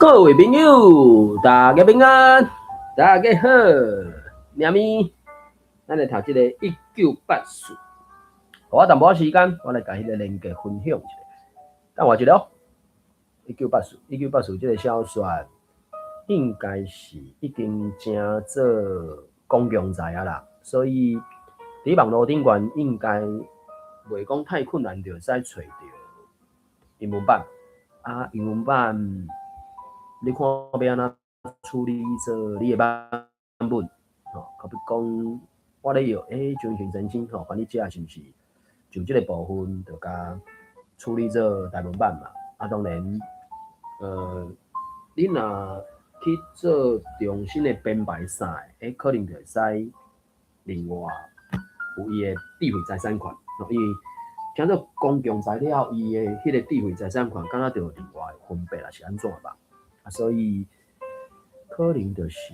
各位朋友，大家平安，大家好，喵咪，咱來讀這个1984，予我淡薄仔時間，我來共彼个連結分享一下。等我一下哦。一九八四，一九八四這个小說應該是已經成做公共財啊啦，所以佇網路頂懸應該袂講太困難，就會使揣著英文版。啊，英文版你看欲按怎處理做你的版本？吼，可比講我咧用，張先生吼，翻譯者是毋是就這个部分就共處理做台文版嘛？啊，當然，你若去做重新的編排啥的，可能就會使另外有伊的智慧財產權，吼，因為聽做公共財了，伊的彼个智慧財產權，敢若就有另外的分別啦，是按怎吧？啊，所以可能就是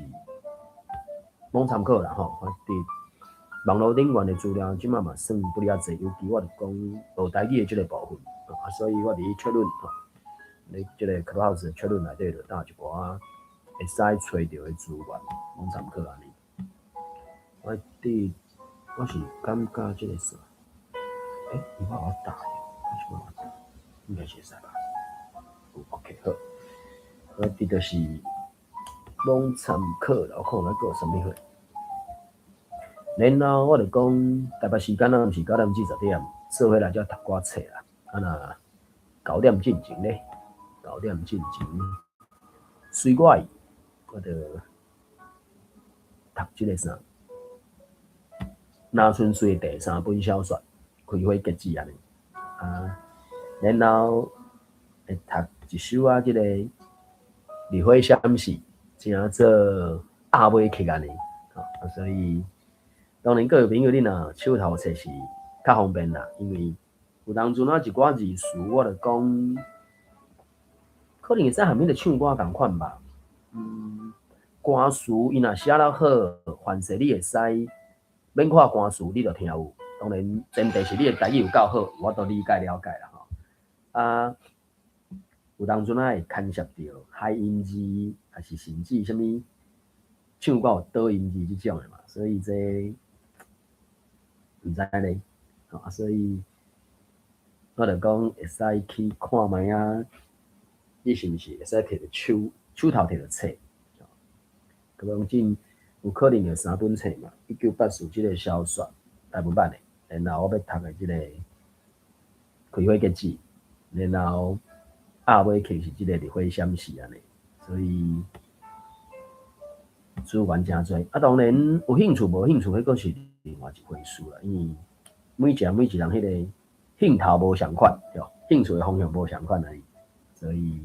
罔參考啦，吼。佇網路頂懸的資料，這馬嘛算不哩仔濟，尤其我著講學台語的這个部分，啊，所以我佇咧確認吼，咧這个 Clubhouse 的確認內底就搭一寡會使揣著的資源，罔參考按呢。我佇我是感覺這个啥？伊我有打，我是無打，應該是會使吧？有 OK 好。我佇就是攏參考啦，我看咱閣有啥物貨。然後我就講台北時間啊，毋是9點至10點，做伙來遮讀寡冊啦。啊若九點進前咧，九點進前隨我意，我就讀這个啥？林春水第三本小說《開花結子》按呢。啊，然後會讀一首啊，這个《烈火閃爍》，成做鴨尾曲按呢。吼，啊，所以當然各位朋友，你若手頭有冊是較方便啦，因為有當陣啊一寡字詞，我就講可能會使和彼个唱歌仝款吧。歌詞伊若寫了好，凡勢你會使免看歌詞，你就聽有。當然前提是你的台語有夠好，我都理解了解啦吼。啊，有當陣啊會牽涉著海音字，抑是甚至啥物唱歌有倒音字這種的嘛，所以這毋知咧，吼啊，所以我就講會使去看覓仔，你是毋是會使摕著手手頭摕著冊？閣講真有可能有三本冊嘛，一九八四這个小說台文版的，然後我欲讀的這个開花結子，然後鴨尾曲是這个烈火閃爍按呢，所以資源誠濟。啊，當然有興趣無興趣，彼閣是另外一回事啦。因為每一人彼个興頭無仝款，對無？興趣的方向無仝款而已，所以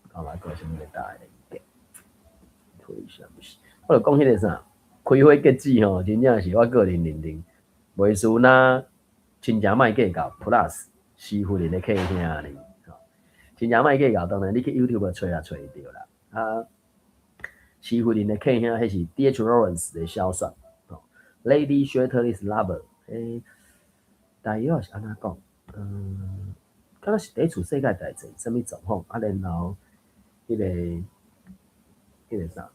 看覓閣有啥物會搭的連結。火閃爍，我就講彼个啥，開花結子吼，真正是我個人認定，袂輸若親情莫計較 Plus 師夫人的客兄呢。親情莫計較，當然你去 YouTube 揣也揣會著啦。啊，師夫人的客兄，彼是 D.H. Lawrence 的小說，吼，Lady Chatterley's Lover，彼大約是按怎講？敢若是第一次世界大戰啥物狀況？啊，然後彼个啥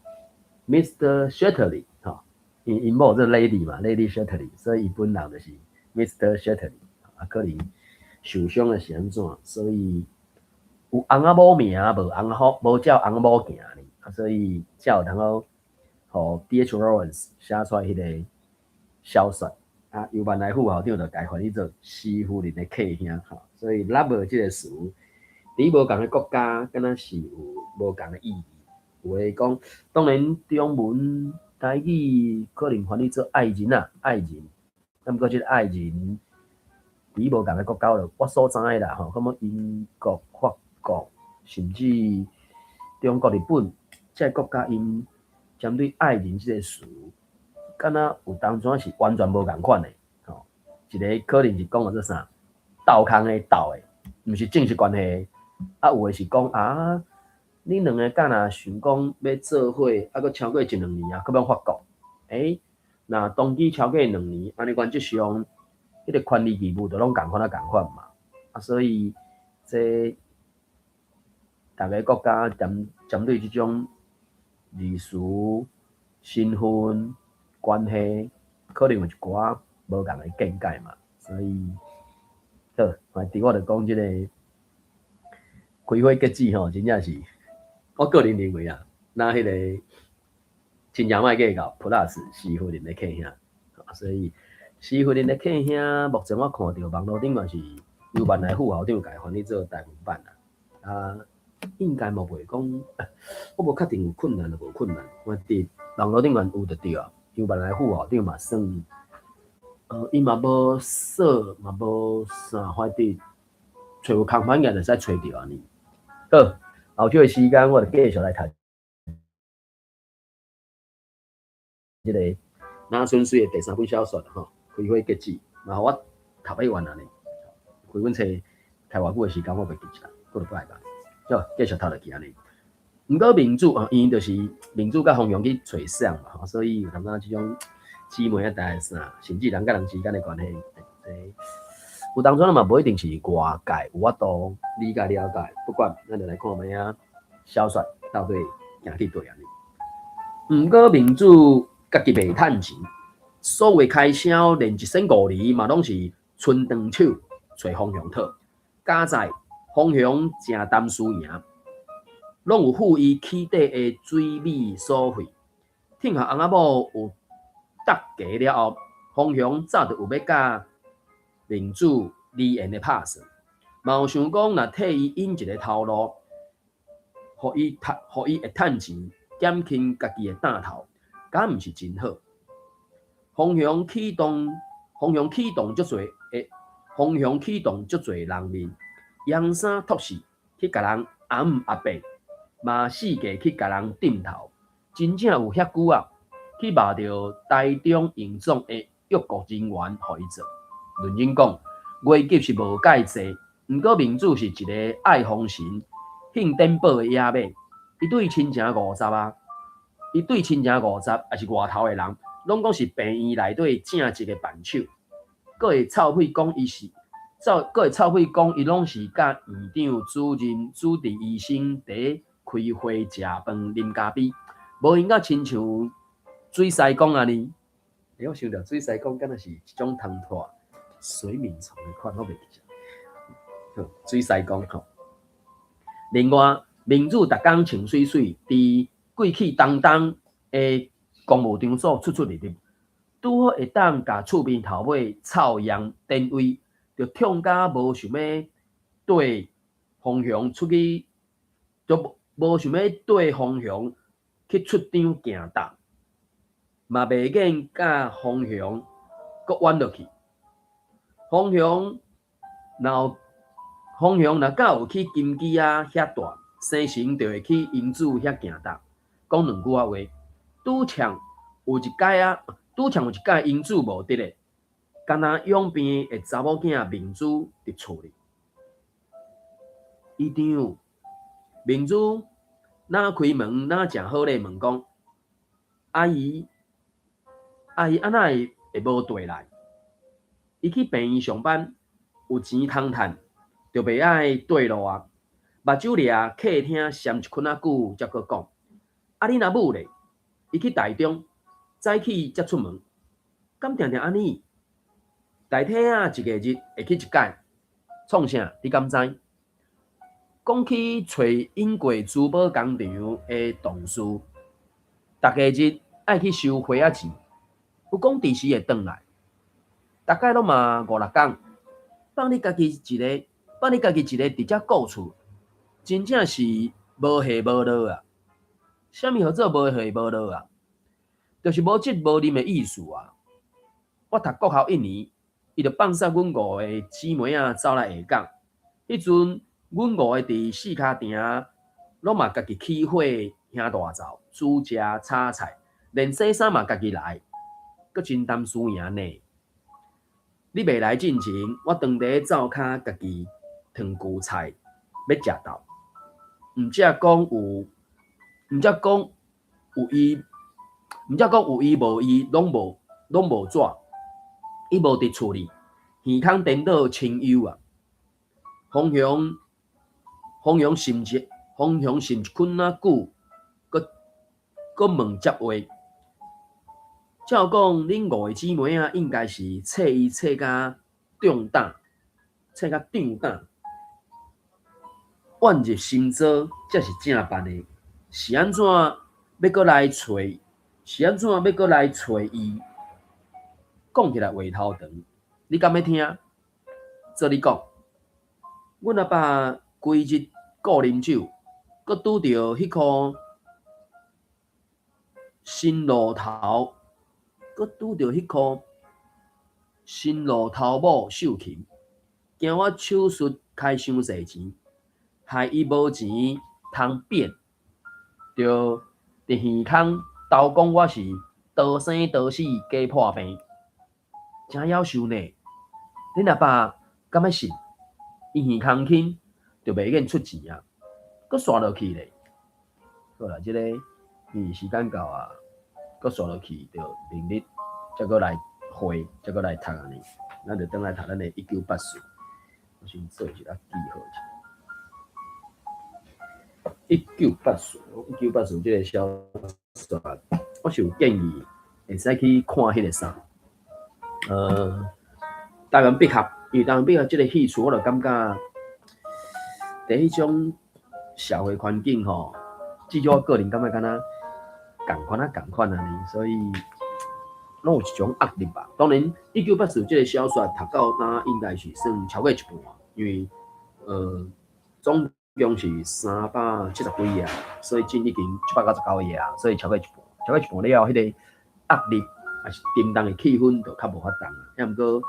，Mr. Chatterley，吼，因𪜶某做 Lady 嘛，Lady Chatterley，所以伊本人就是 Mr. Chatterley，啊，可能受傷的是按怎，所以有翁仔某名，無翁好，無照翁某行呢，啊，所以才有通好，予 D.H. Lawrence 寫出來彼个小說，啊，由萬來副校長就共伊翻譯做師夫人的客兄，吼，所以 lover 這个詞，佇無仝的國家，敢若是有無仝的意義。有的講，當然中文台語可能翻譯做愛人啊，愛人，啊，毋過這个愛人，佇無仝的國家，我所知的啦，吼，什麼英國、法國，甚至中國、日本，這个國家𪜶針對愛人這个詞，敢若有當陣是完全無仝款的，吼，一个可能是講做啥，鬥空的鬥的，毋是正式關係，啊，有的是講啊，恁兩个敢若想講欲做伙，啊，閣超過一兩年啊，閣欲發國，若同居超過兩年，按呢原則上，彼个權利義務就攏仝款仔仝款嘛，啊，所以這逐个國家針針對這種歷史、身份、關係，可能有一寡無仝的見解嘛，所以好，反正我就講這個開花結籽吼，真正是我個人認為啊，若彼個真正莫計較，plus 施夫人的客兄，所以施夫人的客兄，目前我看著網路頂懸是由萬來副校長共伊翻譯做台文版啦，啊，應該嘛袂講，我無確定有困難抑無困難，我佇網路頂懸有就對啊，由萬來副校長嘛算，伊嘛無說嘛無啥，反正揣有空反應就會使揣著按呢。好，後續的時間我就繼續來讀這個那春水的第三本小說吼，開花結籽，嘛予我讀欲完按呢。開阮冊開偌久的時間，我袂記一啦，過禮拜吧。好，繼續讀落去按呢。毋過明主啊，伊就是明主佮方雄去揣相嘛，吼，所以有淡仔這種姊妹仔大啥，甚至人佮人之間的關係，有當陣嘛無一定是外界有法度理解了解，不管，咱就來看覓仔小說到底行去佗按呢。毋過明主家己袂趁錢，所有開銷連一仙五厘嘛攏是伸長手揣方雄討。佳哉方雄誠擔輸贏，攏有付伊起底的水米所費。聽候翁仔某有搭家了後，方雄早就有欲佮明主離緣的拍算，嘛有想講若替伊引一个頭路，予伊趁，予伊會趁錢，減輕家己的擔頭，敢毋是真好？方雄啟動，方雄啟動足濟的，方雄啟動足濟人面，揚衫脫勢去共人阿姆阿伯，嘛四界去共人點頭，真正有遐久啊，去肉著台中榮總的約國人員予伊做。論真講，階級是無介濟，毋過明主是一个愛風神、興典寶的野馬。伊對親情五十啊，伊對親情五十，抑是外頭的人，攏講是病院內底正直的幫手，閣會臭屁講伊是，臭閣會臭屁講伊攏是佮院長、主任、主治醫生佇開會、食飯、啉咖啡，無閒甲親像水師公按呢。欸，我想著水師公敢若是一種通拖水眠床的款，我袂記得。好，水師公吼。另外，明主逐工穿媠媠，佇貴氣當當的公務場所出出入入，拄好會當共厝邊頭尾臭烊電位，就痛甲無想欲綴方雄出去，就無想欲綴方雄去出張行搭，嘛袂願佮方雄閣冤落去。方雄若有方雄若敢有去金枝仔遐蹛，生成就會去英主遐行搭，講兩句仔話。拄巧有一擺仔，拄巧有一擺英主無佇咧，敢若養病的查某囝明珠佇厝裡。伊丈明珠若開門，若誠好禮問講：阿姨，阿姨，按怎會會無綴來？伊去病院上班，有錢通趁，就袂愛綴路啊。目睭掠客廳閃一困仔久，才閣講：啊，恁阿母咧？伊去台中，早起才出門，敢定定按呢？大體仔一個日會去一擺，創啥？你敢知？講去揣永過珠寶工廠的同事，逐個日愛去收花仔錢，有講佇時會轉來，逐擺攏嘛五六工，放你家己一个，放你家己一个佇遮顧厝，真正是無下無落啊！啥物號做無下無落啊？就是無責無任的意思啊！我讀國校一年，伊就放捒阮五个姊妹仔走來下港。彼陣，阮五个佇四跤埕，攏嘛家己起火兄大灶，煮食炒菜，連洗衫嘛家己來，閣真擔輸贏呢。你袂來進前，我當佇灶跤家己燙韭菜，欲食豆。毋才講有，毋才講有伊，毋才講有伊無伊，攏無攏無紙。伊無佇厝裡，耳空顛倒清幽啊。方雄，方雄心情，方雄是毋是睏仔久，閣閣問接話。照講，恁五个姊妹仔應該是冊伊冊甲壯膽，冊甲壯膽，怨入心糟，才是正辦的。是按怎欲閣來揣？是按怎欲閣來揣伊？講起來話頭長，你敢欲聽？做你講，阮阿爸規日顧啉酒，閣拄著彼箍新路頭，閣拄著彼箍新路頭某秀琴，驚我手術開傷濟錢，害伊無錢通變，就佇耳空兜講我是多生多死假破病，誠夭壽呢。恁阿爸敢欲信？伊耳空輕就袂免出錢啊，閣煞落去咧。好啦，這個因為時間到啊，閣煞落去就明日才閣來會，才閣來讀按呢。咱就轉來讀咱的一九八四。我先做一下記號者。一九八四，一九八四這個小說，我是有建議會使去看彼個啥，台灣百合，因為台灣百合這個戲曲，我就感覺佇彼種社會環境吼，至少我個人感覺敢若仝款啊仝款按呢，所以攏有一種壓力吧。當然，一九八四這個小說讀到今應該是算超過一半，因為總共是370幾頁，所以進已經799頁啊，所以超過一半，超過一半了後，彼個壓力抑是沉重的氣氛就較無法當。抑毋過，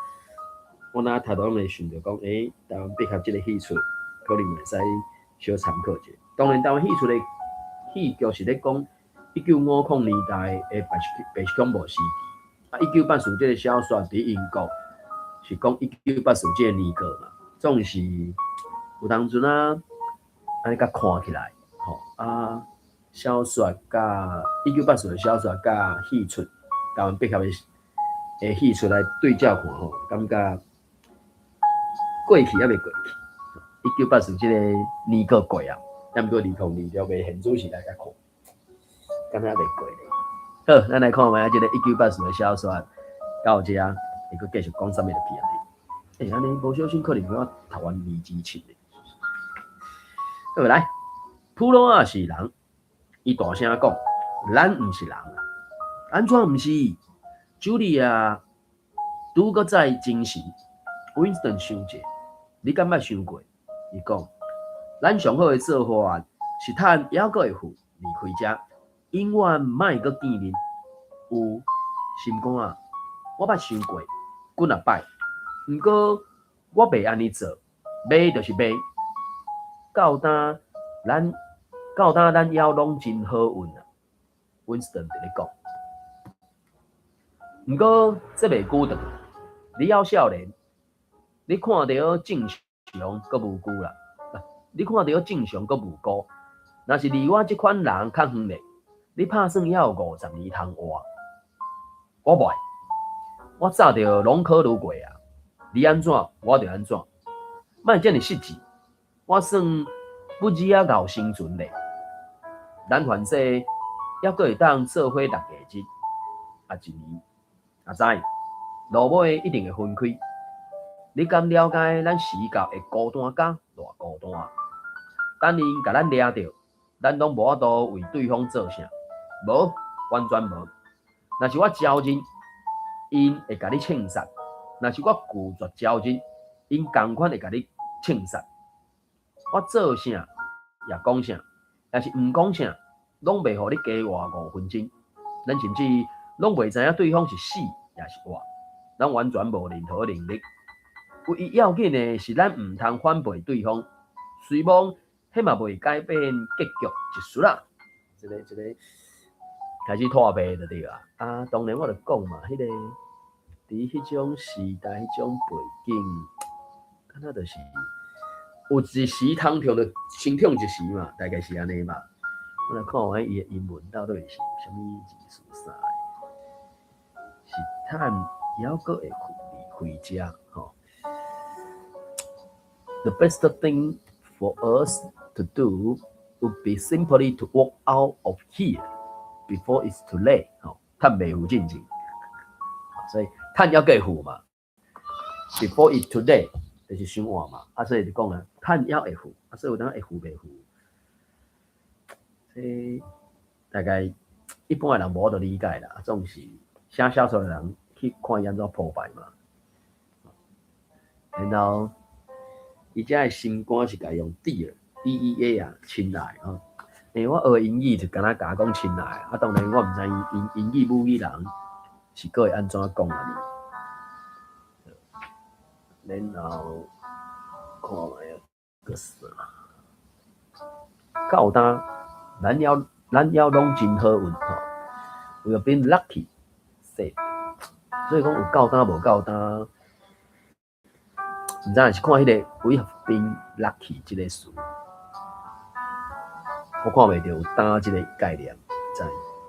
我若頭拄會想著講，台灣百合這個戲出可能會使小參考者。當然，台灣戲出的戲劇是咧講1950年代的白色恐怖時期。啊，一九八四這個小說佇英國是講一九八四這個年過嘛，總是有當陣啊，按呢共看起來，吼啊，小說佮一九八四的小說佮戲出，台灣百合的戲出來對照看吼，感覺過去猶未過去。一九八四這個年過過啊，抑毋過2026的現主時來共看，敢若猶未過咧。好，咱來看覓這個一九八四的小說到遮，會閣繼續講啥物落去按呢？按呢無小心可能予我讀完二之七咧。好來，普魯仔是人，伊大聲講，咱毋是人啊，按怎毋是？茱莉亞拄閣再精神，Winston 想者，你敢捌想過？伊講，咱上好的做法是趁猶閣會赴離開遮，永遠莫閣見面。有心肝仔，我捌想過幾若擺，毋過我袂按呢做，袂就是袂。到今咱猶攏真好運啊，Winston 佇咧講。毋過這袂久長，你猶少年，你看著正常閣無辜啦。你看著正常閣無辜。若是離我這款人較遠咧，你拍算猶有50年通活。我袂，我早就攏考慮過啊。你按怎，我就按怎。莫遮爾失志，我算不止仔𠢕生存咧。咱凡勢猶閣會當做伙六個日，啊一年，阿知落尾一定會分開。你敢了解咱死到會孤單甲偌孤單？等𪜶共咱掠著，咱攏無法度為對方做啥，無，完全無。若是我招認，𪜶會共你銃殺；若是我拒絕招認，𪜶仝款會共你銃殺。我做啥，也講啥，抑是毋講啥，攏袂予你加活5分鐘。咱甚至攏袂知影對方是死抑是活，咱完全無任何能力。唯一要緊的是，咱毋通反背對方。雖罔，彼嘛袂改變結局一絲仔。這個開始脫白就對啊。啊，當然我就講嘛，彼個佇彼種時代、彼種背景，敢若就是有一時通痛，就先痛一時嘛，大概是按呢嘛。我來看完伊的英文到底是啥物意思啥？是趁猶閣會離開遮吼。The best thing for us to do would be simply to walk out of here before it's too late。吼，趁袂赴進前，所以趁猶會赴嘛。Before it's too late 就是傷晚嘛。啊，所以就講啊，趁猶會赴，啊，所以有當會赴袂赴。這大概一般的人無法度理解啦，總是寫小說的人去看伊按怎鋪排嘛。然後，伊遮的心肝是共用 dear D E A 啊，親愛吼。欸，我學英語就敢若共講親愛，啊，當然我毋知𪜶英語母語人是閣會按怎講啊。然後看覓閣啥？到今，咱猶攏真好運吼，We have been lucky, said。所以講有夠膽無夠膽，毋知是看彼個 We have been lucky 這個詞，我看袂著有膽這個概念，知？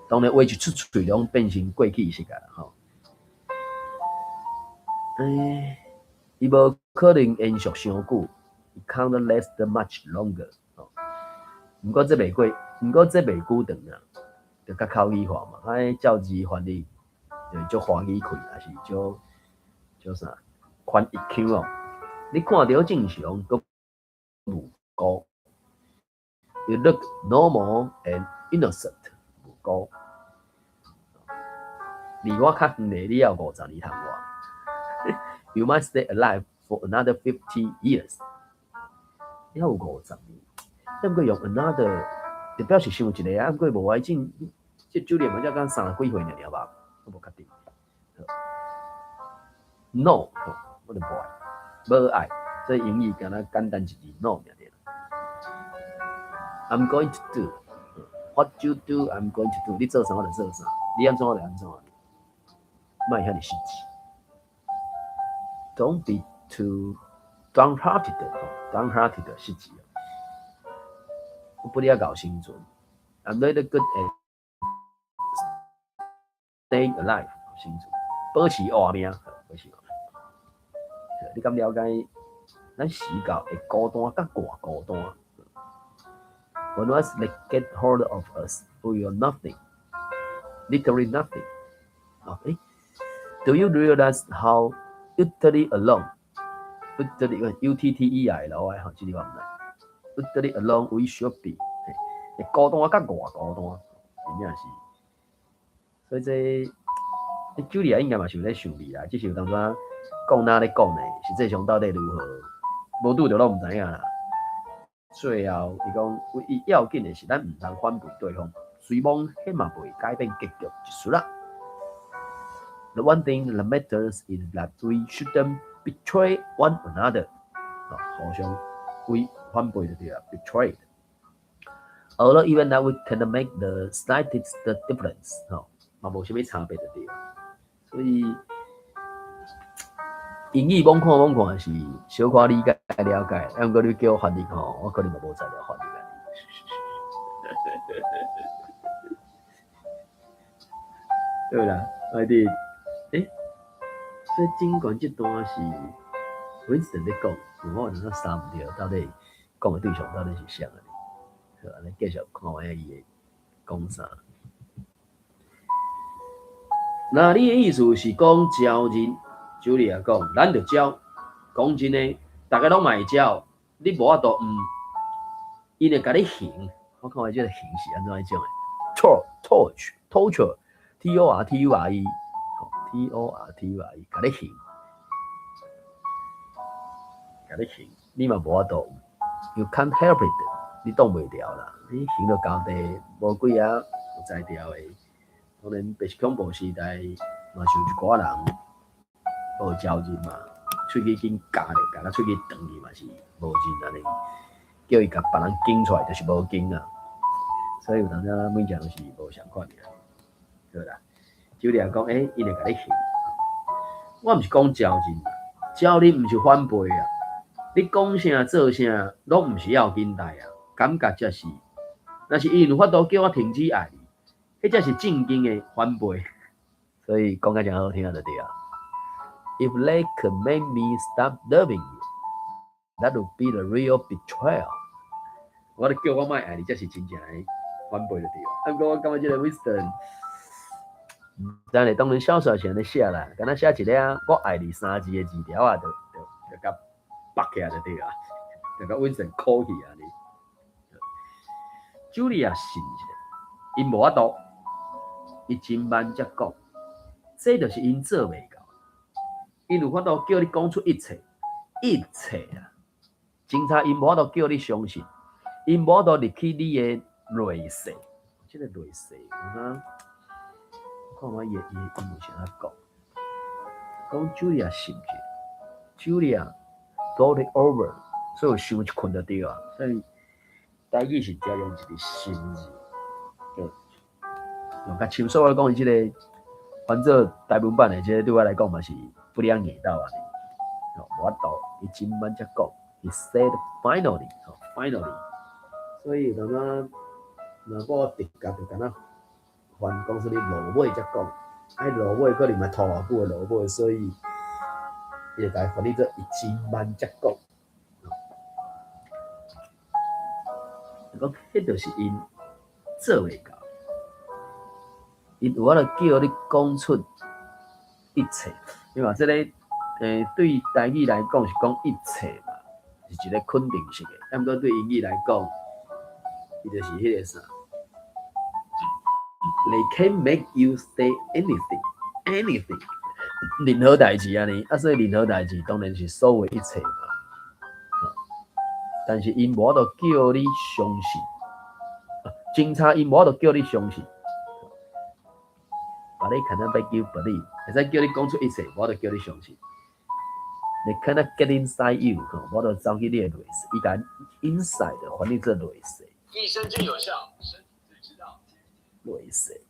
當然話一出喙攏變成過去式啊，吼。欸，伊無可能延續傷久，It can't last much longer。吼，毋過這袂久長啊，就較口語化嘛。啊，照字翻譯就足華語氣，抑是足足啥翻譯腔哦。你看著正常，閣無辜。You look normal and innocent，無辜。離我較遠的，你猶有50年通活。You might stay alive for another 50 years。你猶有五十年，你毋過用 another 就表示傷一個啊，毋過無愛進，這酒店嘛才敢30幾歲爾爾吧，我無確定。No，我就無愛，無愛，所以英語敢若簡單一字 no 爾爾。I'm going to do what you do. I'm going to do。你做啥我就做啥，你按怎我就按怎。莫遐爾實際。Don't be too downhearted. Downhearted 實際。我不了𠢕生存。I'm really good at staying alive. 生存，保持活命，保持活命。你敢了解？咱死到會孤單甲偌孤單？When once they get hold of us, we are nothing, literally nothing. 欸，Do you realize how utterly alone, utterly U T T E R L Y 吼，這個我毋知。Utterly alone we should be，會孤單甲偌孤單，真正是。所以這，茱莉亞應該嘛是有咧想未來，只是有當陣講哪咧講呢？實際上到底如何？無拄著攏毋知影啦。最後，伊講唯一要緊的是，咱毋通反背對方，雖罔彼嘛袂改變結局一絲仔。The one thing that matters is that we shouldn't betray one another。啊，互相為反背就對啦，betrayed。Although even that we can make the slightest difference，吼，嘛無啥物差別就對。所以英語罔看罔看是小可理解了解，啊，毋過你叫我翻譯吼，我可能嘛無才調翻譯。對啦，我佇，欸，所以儘管這段是 Winston 咧講，我有當時三毋著，到底講的對象到底是啥物？好，按呢繼續看覓伊會講啥。那你的意思是講招認？茱莉亞講，咱就招。講真的，逐家攏嘛會招，你無法度毋，𪜶會共你刑。我看覓這個刑是按怎彼種的？Torture，torture，T O R T U R E，T O R T U R E，共你刑，共你刑，你嘛無法度，You can't help it，你擋袂牢啦。你刑著交代，無幾仔有才調的。當然，白色恐怖時代嘛是有一寡人無招認嘛，喙齒緊咬咧，咬甲喙齒斷去嘛是無認按呢，叫伊共別人揀出來就是無揀啊。所以有當時每一個人是無仝款的，對啦。茱莉亞講，欸，𪜶會共你刑。我毋是講招認，招認毋是反背啊。你講啥做啥，攏毋是要緊代啊。感覺才是，若是𪜶有法度叫我停止愛你，彼才是正經的反背。所以講甲誠好聽就對啊。If they could make me stop loving you, that would be the real betrayal。我著叫我莫愛你，才是真正的反背就對。啊，毋過我感覺這个 Winston，咱會當然小說是按呢寫啦，敢若寫一个我愛你三字的字條啊，就共縛起來就對啊，就共 Winston 箍起按呢。茱莉亞信一下，𪜶無法度，伊真慢才講，這就是𪜶做袂到。𪜶有法度叫你講出一切，一切啊！警察𪜶無法度叫你相信，𪜶無法度入去你的內世。這个內世，有看覓伊的伊的英文是按怎講？講茱莉亞信一下，茱莉亞 thought it over，所以有想一困就對啊。所以台語是常用一个信字，對，用較深。所以我講伊這个翻做台文版的，這个對我來講嘛是不兩硬道啊。哦，無法度，伊真慢才講，He said finally，哦，finally。所以有當若我直覺就敢若翻講啥物落尾才講，啊落尾可能嘛拖偌久的落尾，所以伊就共伊翻譯做伊真慢才講。講彼就是𪜶做袂到，𪜶有法度叫你講出一切，因為這个對台語來講是講一切嘛，是一个肯定式的，啊毋過對英語來講，伊就是彼个啥，They can make you say anything, anything，任何代誌按呢，啊所以任何代誌當然是所有一切嘛。但是𪜶無法度叫你相信，警察𪜶無法度叫你相信，把你可能欲叫 believe，會使叫你講出一切，無法度叫你相信。They cannot get inside you，無法度走去你的內世，伊共 inside 翻譯做內世。益生菌有效，身體最知道。內世，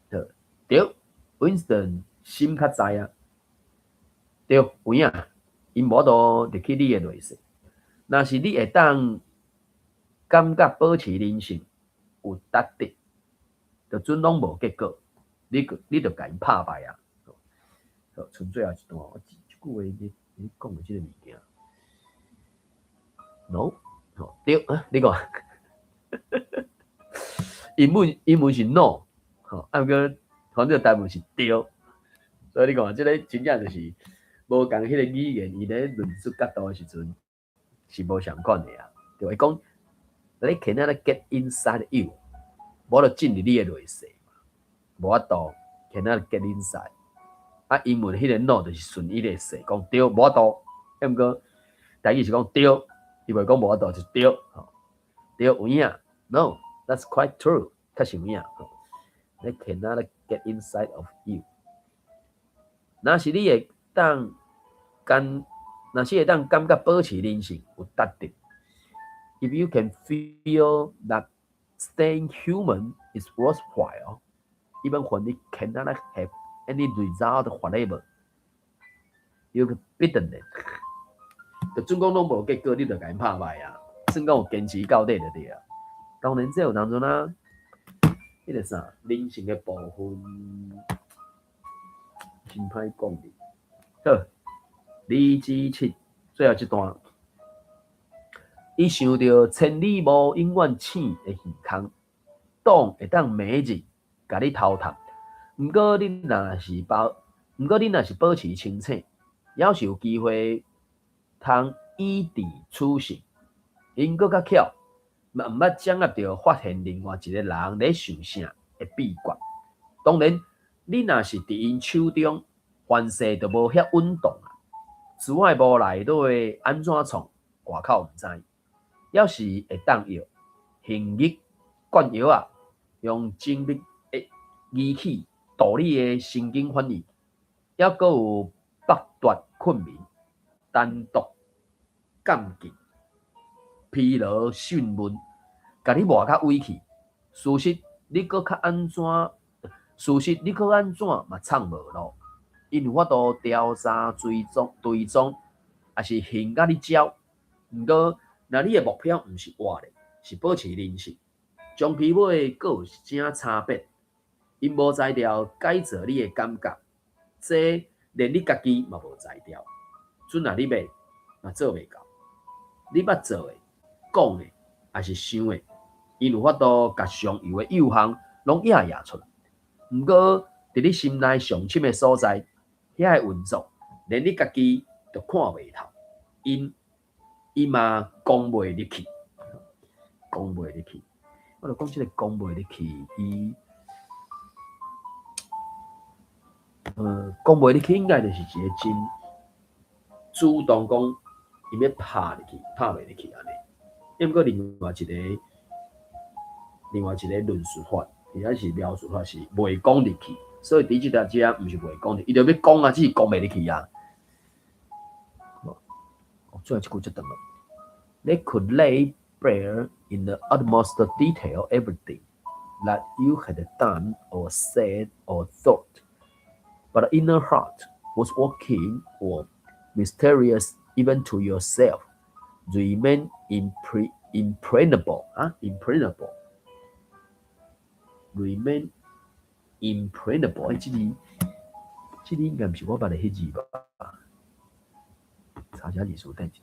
對，對，Winston 心較知啊，對，有影，𪜶無法度入去你的內世。若是你會當感覺保持人性有值得，就準攏無結果，你就共𪜶拍敗啊！好，賰最後一段，我這句話你講的這个物件，No，吼對啊，你看，英文是 No，吼，啊毋過反正台文是對，所以你看，這个真正就是無仝彼个語言，伊咧論述角度的時陣是無相仝的啊。對，伊講，They cannot get inside you，無法度進入你的內世嘛，無法度，cannot get inside。啊，英文彼个 no 就是順伊个勢講對，無法度。啊毋過台語是講對，伊袂講無法度，就是對，吼，對有影，No，that's quite true，確實有影。They cannot get inside of you。若是你會當感，若是會當感覺保持人性有值得。If you can feel that staying human is worthwhile, even when it cannot have any result whatever, you beaten them。就準講攏無結果，你就共𪜶拍敗啊！算講有堅持到底就對啊。當然，這有當陣啊，彼个啥人性的部分真歹講哩。好，2之7最後一段，伊想著千里無永遠醒的耳空，擋會當每日共你偷探。毋過你若是保持清醒，猶是有機會通以智取勝。𪜶閣較巧，嘛毋捌掌握著發現另外一个人咧想啥的秘訣。當然，你若是佇𪜶手中，凡勢就無遐穩當啊。厝仔無內底按怎創，外口毋知。猶是會當藥，杏仁灌藥仔，用精密的儀器度你的神經反應，猶閣有剝奪困眠、單獨監禁、疲勞訊問，共你磨較委去。事實你閣按怎嘛藏無路。𪜶有法度調查、追蹤，抑是還共你招。毋過，若你的目標毋是活咧，是保持人性，將皮尾閣有啥差別？𪜶無才調改造你的感覺，這連你家己嘛無才調。準若你欲，嘛做袂到。你捌做的、講的，抑是想的，𪜶有法度共上游的幼項攏掖掖出來。毋過，佇你心內上深的所在，遐个運作，連你家己都看袂透。𪜶伊嘛攻袂入去，攻袂入去。我就講這个攻袂入去，伊，攻袂入去應該就是一个真主動講，伊欲拍入去，拍袂入去按呢。毋過另外一个論述法，抑是描述法是袂攻入去，所以佇這條遮毋是袂攻入，伊就欲攻啊，只是攻袂入去啊。哦，最後這句足長咯。They could lay bare in the utmost detail everything that you had done or said or thought, but the inner heart whose workings were mysterious even to yourself remained impregnable 啊，impregnable remain impregnable。欸，這個應該毋是我捌的彼字吧？查一下字詞典者。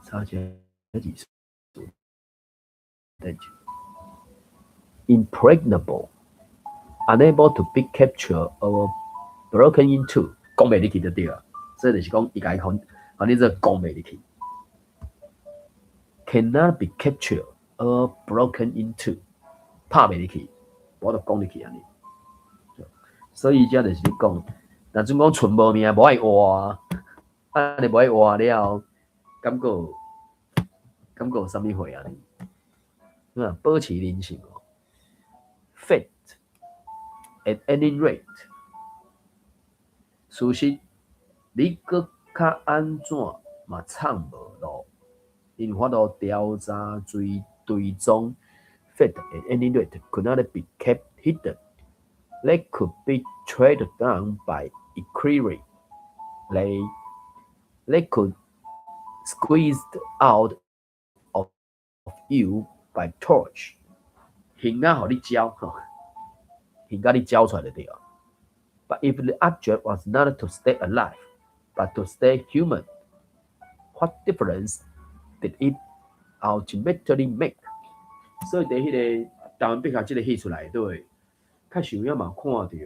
查一下字詞典者。Impregnable, unable to be captured or broken into，攻袂入去就對啊。所以就是講，伊共伊講，予你做攻袂入去。Cannot be captured or broken into，拍袂入去，無得攻入去按呢。所以這就是咧講，若準講賰無命，無愛活，啊，你無愛活了，感覺有啥物貨按呢？啊，保持人性哦。Fate at any rate，事實你閣較按怎嘛藏無路，𪜶有法度調查追蹤。Fate at any rate could not be kept hidden. They could be tracked down by inquiry. They could squeezed out of you by torture. 刑仔予你招，吼，刑共你招出來就對了。But if the object was not to stay alive, but to stay human, what difference did it ultimately make？所以佇彼个台灣筆下這个戲出來對，較實有影嘛看著幾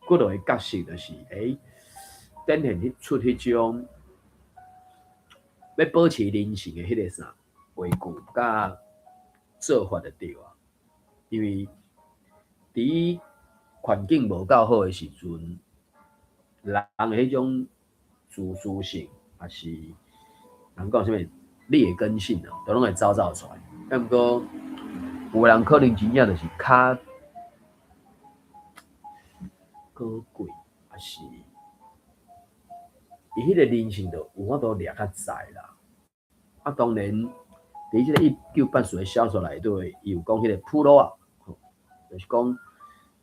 落个角色，就是，展現彼出彼種欲保持人性的彼个啥話劇佮做法就對啊。因為佇環境無夠好的時陣，人的彼種自私性，抑是人講啥物劣根性啊，都攏會走出來。啊，毋過有的人可能真正就是較高貴，抑是伊彼個人性就有法度掠較在啦。啊，當然，佇這个1984的小說內底，伊有講彼個普羅仔，就是講，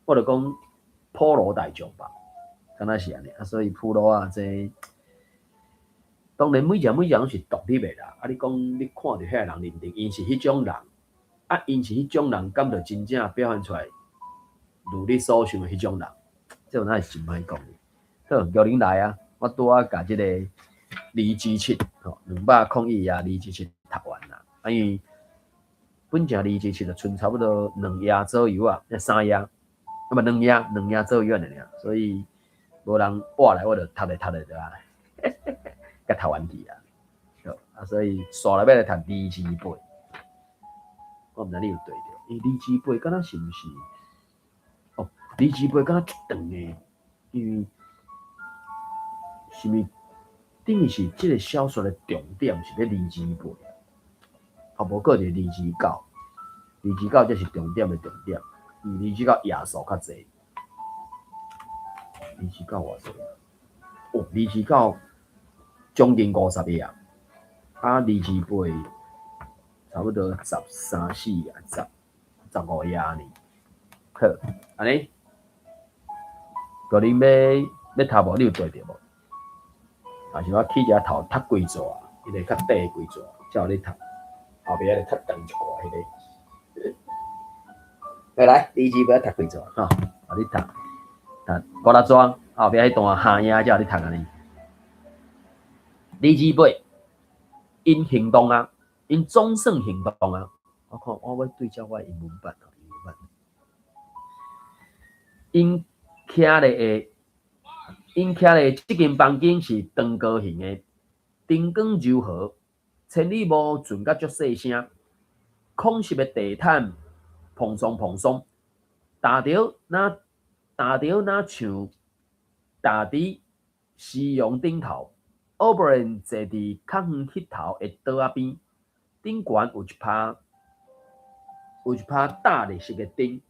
我就講普羅大眾吧，敢若是按呢。啊，所以普羅仔這當然每一個每一個攏是獨立的啦。啊，你講你看著遐个人認定𪜶是彼種人，啊，𪜶是彼種人，敢就真正表現出來如你所想的彼種人？這有哪是真歹講的。好，叫恁來啊！我拄仔共這个2之7，吼，201頁二之七讀完啦。啊，因為本正二之七就賰差不多兩頁左右啊，三頁，啊毋兩頁，兩頁左右按呢爾，所以無人倚來，我就讀咧讀咧對啊，共讀完去啊。好，啊，所以紲來欲來讀二之八，我毋知你有對著，因為二之八敢若是毋是？哦，二之八敢若足長的，因為是毋是等於是這个小說的重點是咧二之八，啊，無閣一个二之九，二之九才是重點的重點，因為二之九頁數較濟。二之九偌濟？哦，二之九將近50頁，啊，二之八差不多十三四頁，十五頁呢。好，按呢，閣恁欲讀無？你有對著無？抑是我去遮頭讀幾逝，彼个較短的幾逝，才予你讀，後壁就較長一寡彼个。來來，二之八讀幾逝吼，予你讀，讀五六逝。後壁彼段哈影才有咧讀按呢。28，𪜶行動啊，𪜶總算行動啊。我看我欲對照我英文版吼，英文版。𪜶徛咧這間房間是長高型的，燈光柔和，千里霧陣甲足細聲，空色的地毯蓬鬆蓬鬆，踏著若像踏佇夕陽頂頭。奧布蘭坐佇較遠彼頭的桌仔邊，頂懸有一拍淡綠色的燈。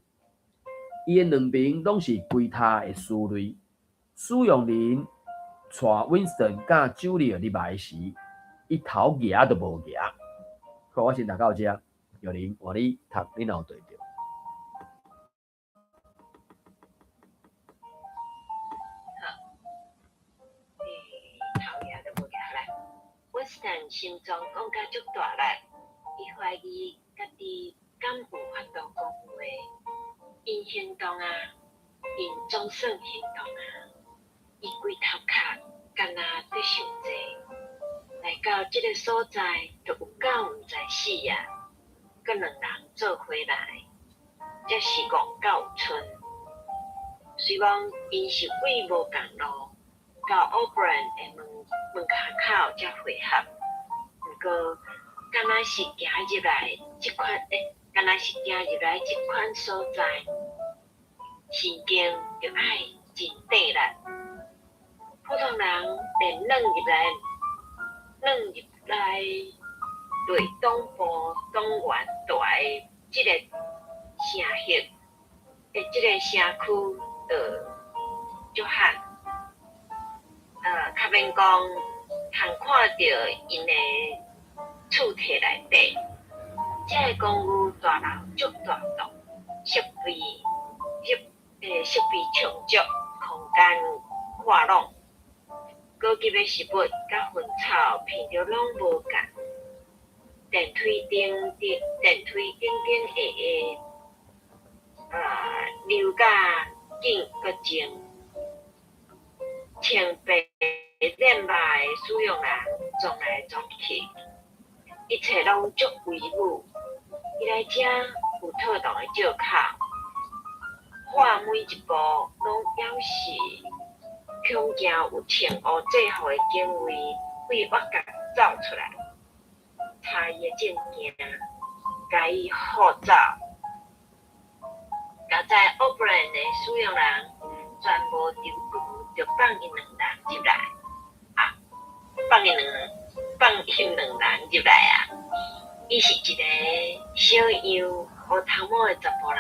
伊的兩邊攏是規塔的書類。使用人帶 Winston 佮 Julia 入來時，伊頭額都無額。好，我先讀到遮，玉玲換你讀，你若有對著。好，頭額都無額來。Winston 心臟講甲足大力，伊懷疑家己敢有法度講話。𪜶行動啊，𪜶總算行動啊！伊規頭殼敢若佇想這，來到這个所在，就有夠毋知死啊！閣兩人做伙來，才是戇到有賰。雖罔𪜶是為無仝路，到奧布蘭的門門跤口才會合，毋過敢若是行入來這款欸，敢若是行入來這款所在，神經就愛真短力。普通人連鑽入來內黨部黨員蹛的這个城域的這个城區，就足罕。較免講通看著𪜶的厝體內底，這个公寓大樓足大棟，設備充足，空間闊朗。高級的食物佮薰草聞著攏無仝。電梯頂頂下下，溜甲緊閣靜，穿白染肉的使用人撞來撞去，一切攏足威武。伊來遮有妥當的藉口，跨每一步攏表示恐驚有穿烏制服的警衛對挖角走出來，查伊的證件，共伊唬走。佳哉奧布蘭的使用人全無猶豫，就放𪜶兩人入來啊！放𪜶兩人入來啊！伊是一个小樣烏頭毛的查埔人，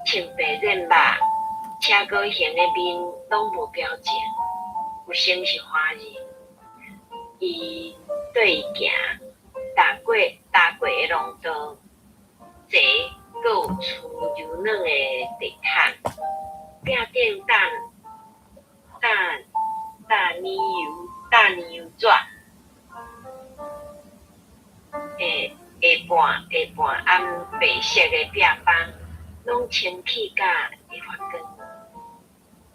穿白染肉，車高型的面攏無表情，有成是華人。伊綴伊行，踏過的廊道，坐閣有跙柔軟的地毯，壁頂貼奶油紙，下半暗白色的壁板，攏清氣甲會發光。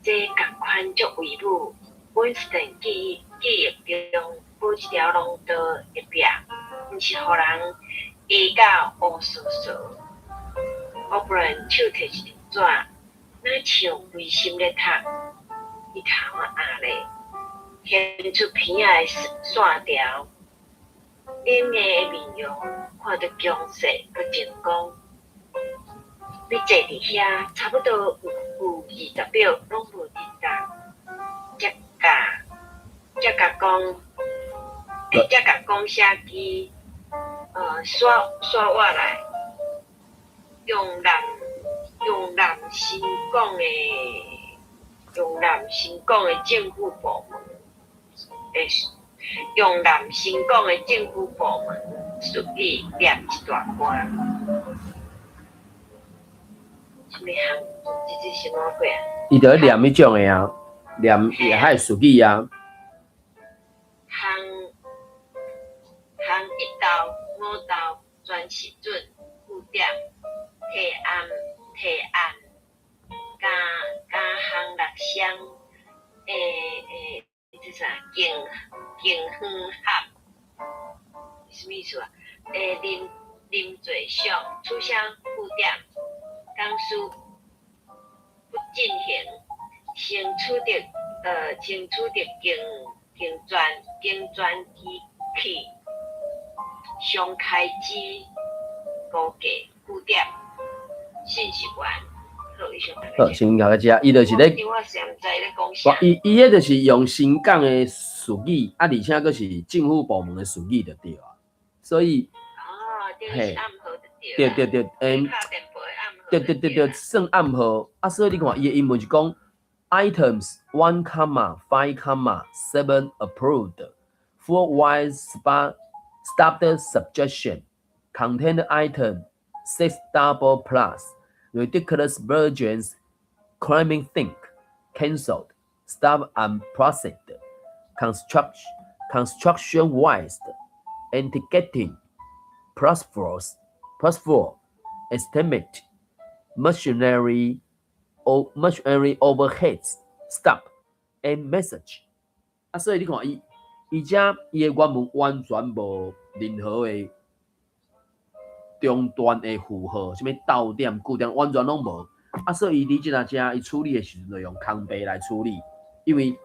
這仝款足威武。Winston 記憶中，無一條廊道的壁，毋是予人壓甲烏趖趖。奧布蘭手提一張紙，若像規心咧讀。伊頭仔頷咧，顯出鼻仔的線條，冷硬的面容看著強勢閣成功。欲坐佇遐，差不多有20秒攏無振動，才共講寫機，刷活來，用南新港的政府部門術語念一大段。啥物項？這是啥物鬼啊？伊就咧念彼種的啊，念遐个術語啊。項項一道、五道全實準句點提案提案加加項六雙這啥敬遠合，啥物意思啊？林最上取消句點，講師不進行，先取得經傳機器常開支估計句點信息源。好，以上。好，先到遮，伊就是咧，我實毋知咧講啥。伊伊彼就是用新港的術語，啊，而且閣是政府部門的術語就對啊。所以，哦，對，是暗號就對。對對對，對對對對，算暗號。啊，所以你看，伊的英文是講 items 1 comma 5 comma 7 approved, four wise stopped suggestion content item 6 double plus ridiculous versions claiming think cancelled stop unprocessed construction wise anti-getting +4 +4 estimate machinery o machinery overheads stop and message 啊，所以你看伊伊遮伊的原文完全無任何的中斷的符號，啥物逗點、句點，完全攏無。啊，所以伊佇這若遮伊處理的時陣，就用空白來處理。因為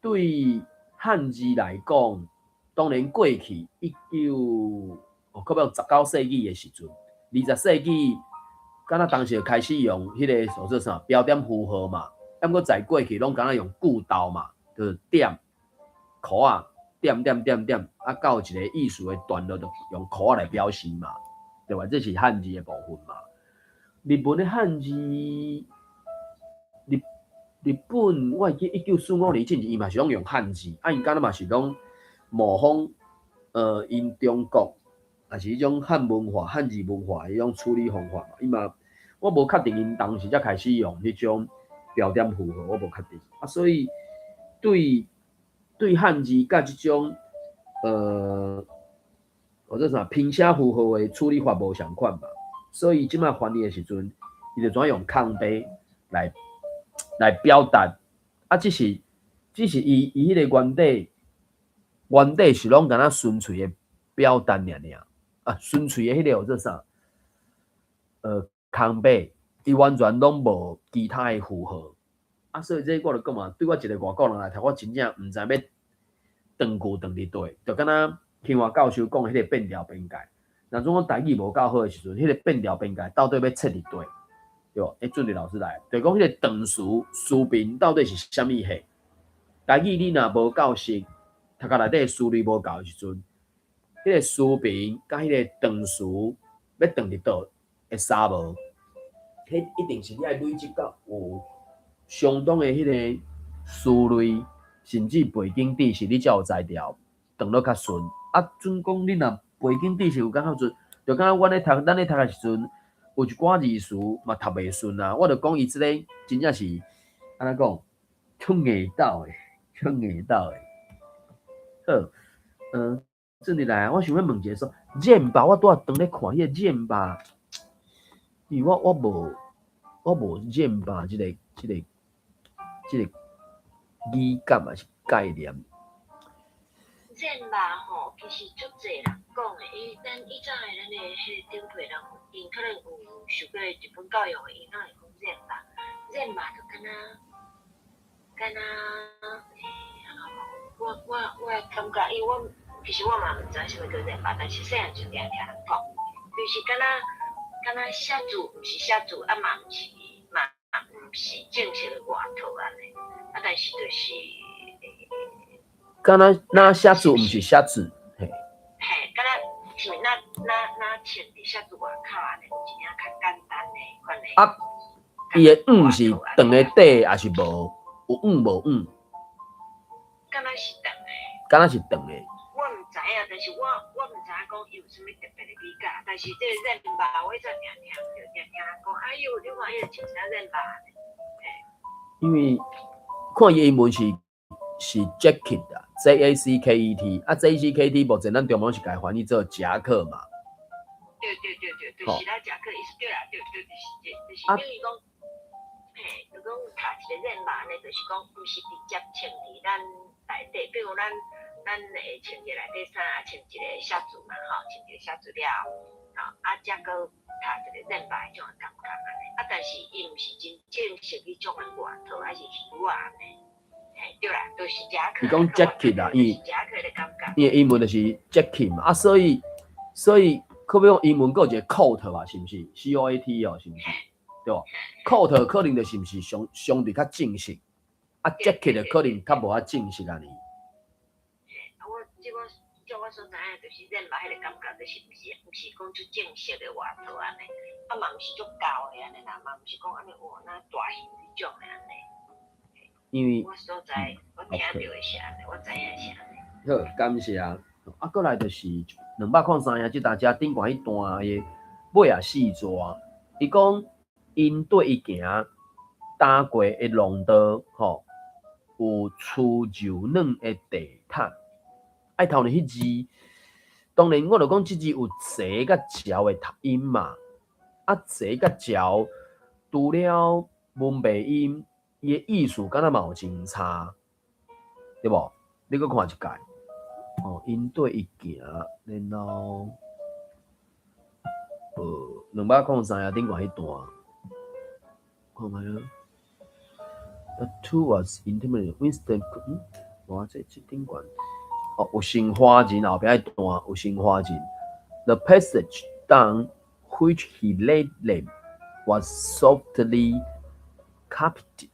對漢字來講，當然過去一九哦，可能19世紀的時陣，20世紀，敢若當時就開始用彼个所說啥標點符號嘛。啊，毋過在過去攏敢若用句逗嘛，就是點、括仔、點點點點，啊，到一個意思的段落，就用括仔來表示嘛，對吧？這是漢字的部分嘛。日本的漢字，日本我會記1945年進前，伊嘛是攏用漢字，啊，𪜶敢若嘛是攏模仿，𪜶中國，也是彼種漢文化、漢字文化彼種處理方法嘛。伊嘛，我無確定𪜶當時才開始用彼種標點符號，我無確定。啊，所以對漢字佮這種，或者啥拼寫符號的處理法無仝款嘛。所以這擺翻譯的時陣，伊就怎用空白來表達。啊，只是伊彼個原底是攏敢若純粹的表達爾爾，啊，純粹的彼個叫做啥？空白，伊完全攏無其他的符號。啊，所以這我就講嘛，對我一個外國人來讀，我真正毋知欲斷句斷佇佗，就敢若興華教授講的彼個變調邊界。若準講台語無夠好的時陣，彼個變調邊界到底欲設佇佗？對無？欸，準備老師來，就講彼個斷詞詞頻到底是啥物貨？台語你若無夠熟，讀甲內底思慮無夠的時陣，彼個詞頻佮彼個斷詞欲斷佇佗會相無？彼一定是你愛累積到有相當的彼個思慮，甚至背景知識，你才有才調斷落較順。啊，準講你若背景知識有感覺準，就敢若阮咧讀，咱咧讀的時陣，有一寡字詞嘛讀袂順啊。我就講伊這個真正是按怎講，足硬鬥的，足硬鬥的。好，轉入來，我想欲問一下說，箭吧，我拄仔當咧看彼個箭吧，因為我無箭吧，這個語感還是概念。箭吧吼，其實足濟人講的，伊咱以早的咱的彼個長輩人，𪜶可能有受過日本教育的，𪜶攏會講箭吧，箭吧就敢若按怎講？我感覺，因為我其實我嘛毋知啥物叫箭吧，但是細漢就定聽人講，就是敢若寫字，毋是寫字，啊嘛毋是正式的外套按呢，啊但是就是。敢若若寫字，毋是寫字，嘿。嘿，敢若是毋是若穿佇寫字外口按呢，有一領較簡單的款的。啊，伊的毋是長的底，抑是無？有毋無毋？敢若是長的。敢若是長的。我毋知影，但是我毋知影講伊有啥物特別的美感，但是這個染肉，我以前定聽著，定聽人講，哎喲，你看伊個穿啥染肉呢？因為看伊英文是 jacket 啊，J A C K E T 啊，J C K T 目前咱中文是共翻譯做夾克嘛。對對對對，就是咱夾克意思對啦，對對，就是就是等於講，嘿，就講卡個染目呢，就是講毋是直接穿佇咱內底，比如咱會穿佇內底衫，啊穿一个靴子嘛吼，穿一个靴子了後，吼啊才閣罩一個染目彼種的感覺按呢。啊，但是伊毋是真正式彼種的外套，還是靴仔按呢。嘿，對啦，就是夾克。伊講 jacket 啦，因為夾克的感覺。因為英文就是 jacket 嘛，啊，所以可欲講英文閣有一個 coat 吧，是毋是？COAT 哦，是毋是？對無？coat 可能就是毋是相對較正式，啊，jacket 就可能較無遐正式按呢。我這我照我所知影，就是染目彼个感覺，就是毋是講足正式的外套按呢，啊嘛毋是足厚的按呢啦，嘛毋是講按呢哇若大型彼種的按呢。因為我所在，我聽著的是按呢，我知影是按呢。好，感謝啊。啊，過來就是203頁，這大家頂懸彼段的尾仔四段，伊講𪜶綴伊行踏過的廊道，吼，有趨柔軟的地毯。愛頭呢彼字，當然我就講這字有齊佮嚼的讀音嘛。啊，齊佮嚼，除了文白音，伊的意思敢若嘛有真差，對無？你閣看一擺。哦，𪜶綴伊行，然後，203頁頂懸彼段，看覓啊？The two was intimately Winston，嗯，無啊，這頂懸，哦，有成華人後壁彼段有成華人。The passage down which he led them was softly carpeted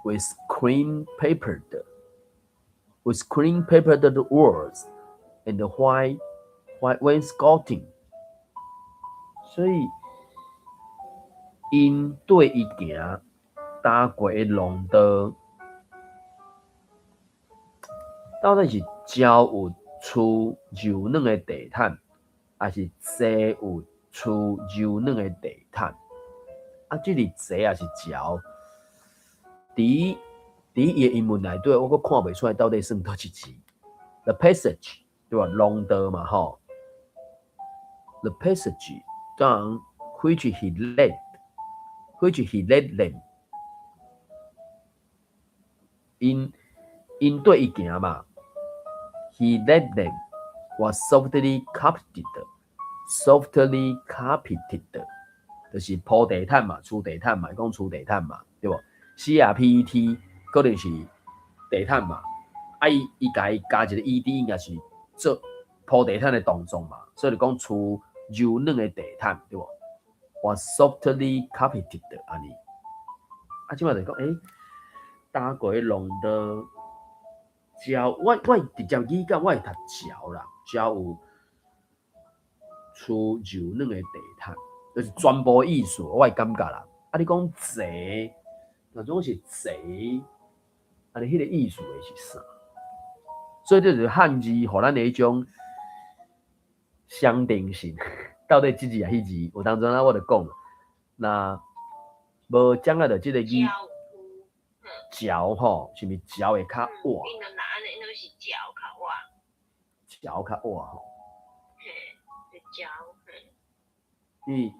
with cream papered walls and white wainscoting。所以，𪜶綴伊行，踏過的廊道，到底是石有趨柔軟的地毯，還是齊有趨柔軟的地毯？啊，這裡齊抑是石？佇伊的英文內底，我閣看袂出來到底算佗一字。The passage 對吧？廊道嘛，吼。The passage down which he led them。𪜶綴伊行嘛。He led them was softly carpeted，softly carpeted，就是鋪地毯嘛，鋪地毯嘛，講鋪地毯嘛，對無？CARPET 可能是地毯嘛，啊伊共伊加一個 ED 應該是做鋪地毯的動作嘛，所以就講鋪柔軟的地毯，對無？Was softly carpeted 按呢，啊，這擺就講，踏過廊道，石，我直接語感我會讀石啦，石有鋪柔軟的地毯，就是全部意思，我會感覺啦。啊，你講齊，若總是齊，啊，你彼個意思會是啥？所以這就是漢字予咱的彼種相定性，到底這字抑彼字，有當陣啊，我就講，若無掌握著這個語，嚼吼，是毋是嚼會較活？𪜶若按呢，𪜶攏是嚼較活。嚼較活吼。嘿，就嚼，嘿。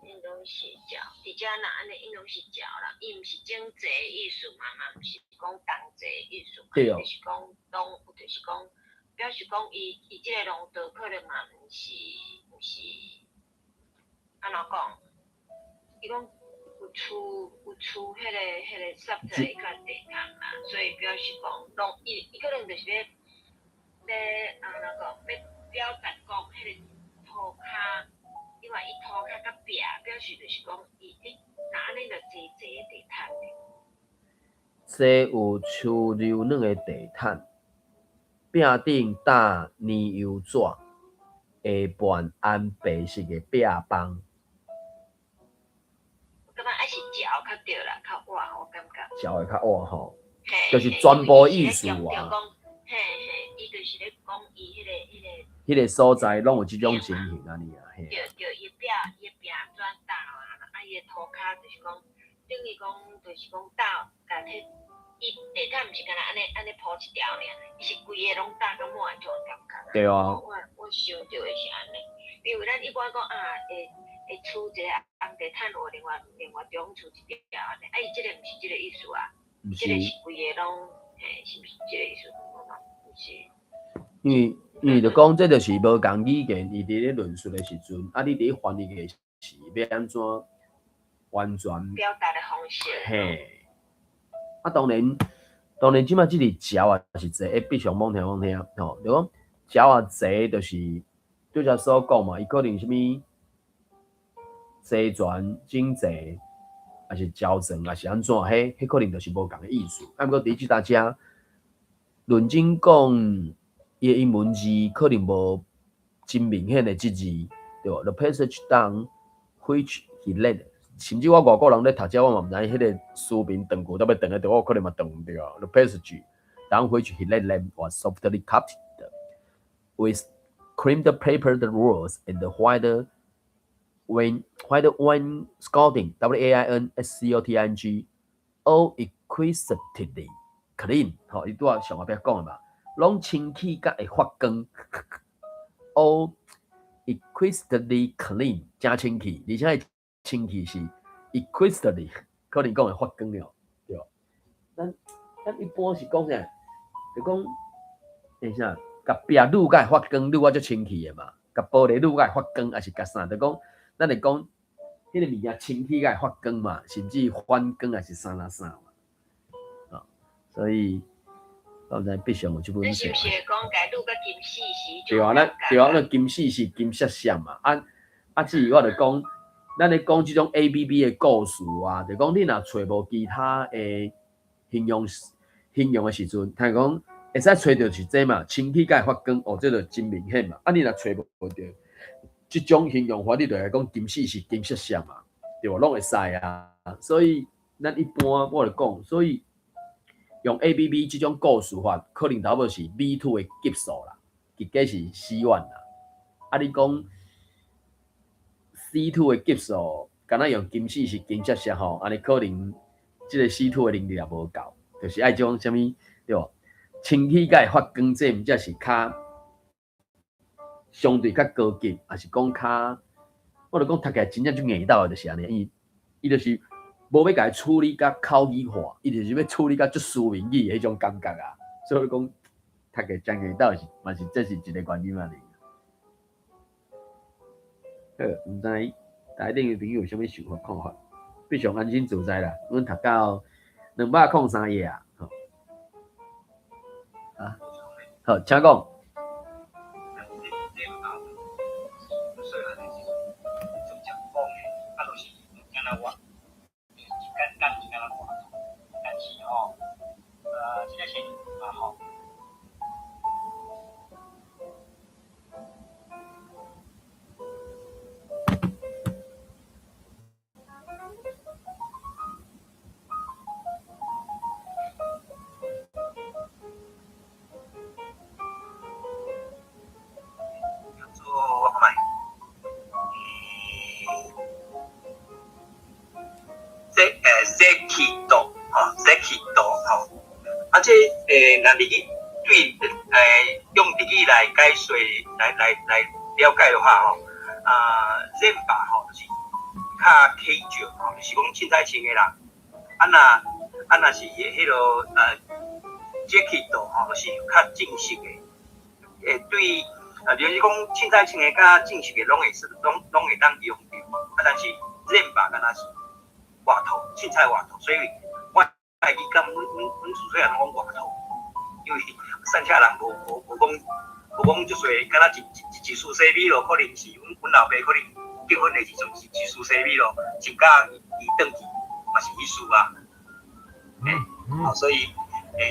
𪜶攏是嚼，佇遮若按呢，𪜶攏是嚼啦，伊毋是整齊的意思嘛，嘛毋是講同齊的意思嘛，就是講攏，就是講表示講伊這个廊道可能嘛毋是按怎講？伊講有厝彼个設計較地毯嘛，所以表示講攏伊可能就是欲按怎講？欲表達講彼个塗跤，因為伊塗跤較壁，表示就是講伊若按呢就齊齊的地毯咧。這有鋪柔軟的地毯，壁頂搭奶油紙，下半暗白色的壁枋。我感覺還是嚼較對啦，較活，我感覺。嚼會較活吼，就是全部意思啊。嘿嘿，伊就是咧講伊彼个。彼个所在攏有這種情形按呢啊，嘿。對對，伊壁磚搭啊，啊伊的塗跤就是講，等於講就是講搭，共佇伊地毯毋是干焦按呢按呢鋪一條爾，伊是規个攏搭到滿這種感覺。對啊。我想著的是按呢，因為咱一般講啊，會鋪一个紅地毯，有另外中鋪一條按呢，啊伊這个毋是這啊？毋是。這個是規個攏，嘿，是毋是這個意思？毋是。因為就講這就是無仝語言，伊佇咧論述的時陣，啊，你佇咧翻譯的時，欲按怎完全表達的方式。嘿，啊，當然，當然，這擺這裡嚼啊是濟，會必須罔聽罔聽吼，就講嚼啊濟，就是拄才所講嘛，伊可能啥物齊全、整齊，抑是焦轉，抑是按怎，彼可能就是無仝的意思。啊，毋過佇這搭遮，論真講，伊的英文字可能無真明顯的這字，對無？The passage down which he led，甚至我外國人咧讀這，我嘛毋知彼個書名斷句到尾斷咧佗，我可能嘛斷毋著。The passage down which he led them was softly carpeted with cream papered walls and white wainscoting, W A I N S C O T I N G, all exquisitely clean。吼，伊拄仔上後壁講的嘛，攏清氣甲會發光，all exquisitely clean，誠清氣，而且清氣是 exquisitely，可能講會發光了，對無？咱一般是講啥？就講欸啥？共壁擼甲會發光，擼啊足清氣的嘛，共玻璃擼甲會發光，抑是共啥？就講咱會講彼個物件清氣甲會發光嘛，甚至反光抑是啥啥啥嘛，哦，所以我毋知必上有這本冊。是毋是講共擼甲金絲絲？對啊，咱對啊，那金絲是金閃閃嘛，啊啊，至於我就講，咱咧講這種 ABB 的故事啊，就講你若揣無其他的形容的時陣，譬如講會使揣著是這嘛，清氣甲會發光，哦，這就真明顯嘛。啊，你若揣無著這種形容法，你就會講金絲是金閃閃嘛，對無？攏會使啊。所以咱一般我就講，所以用 ABB 這種故事法，可能差不多是 B2 的級數啦，結果是 C1 啦。啊，你講 C2 的級數，敢若用金絲是金閃閃吼，按呢可能這個 C2 的能力也無夠，就是愛這種啥物對無？清氣甲會發光，這毋才是較相對較高級，抑是講較，我就講讀起來真正足硬道的，就是按呢，伊就是無欲共伊處理甲口語化，伊就是欲處理甲足書面語的彼種感覺啊，所以講讀起來誠硬道是嘛是這是一個原因仔爾。好，毋知台頂的朋友有啥物想法看法？非常安心自在啦，阮讀到203頁啊，吼。啊，好，請講。這若日語對用日語來解說，來了解的話吼，啊，染髮吼就是較 casual 吼，就是講凊彩穿的啦。啊若啊若是彼个jacket 吼，就是較正式的。對，啊，就是講凊彩穿的佮正式的攏會攏會當用著。啊，但是染髮敢若是外套，凊彩外套，所以我家己感阮自細漢攏講外套，因為散車人無講足濟，敢若一束西米露，可能是阮老爸可能結婚的時陣是一束西米露，穿甲伊轉去嘛是彼束啊。欸，所以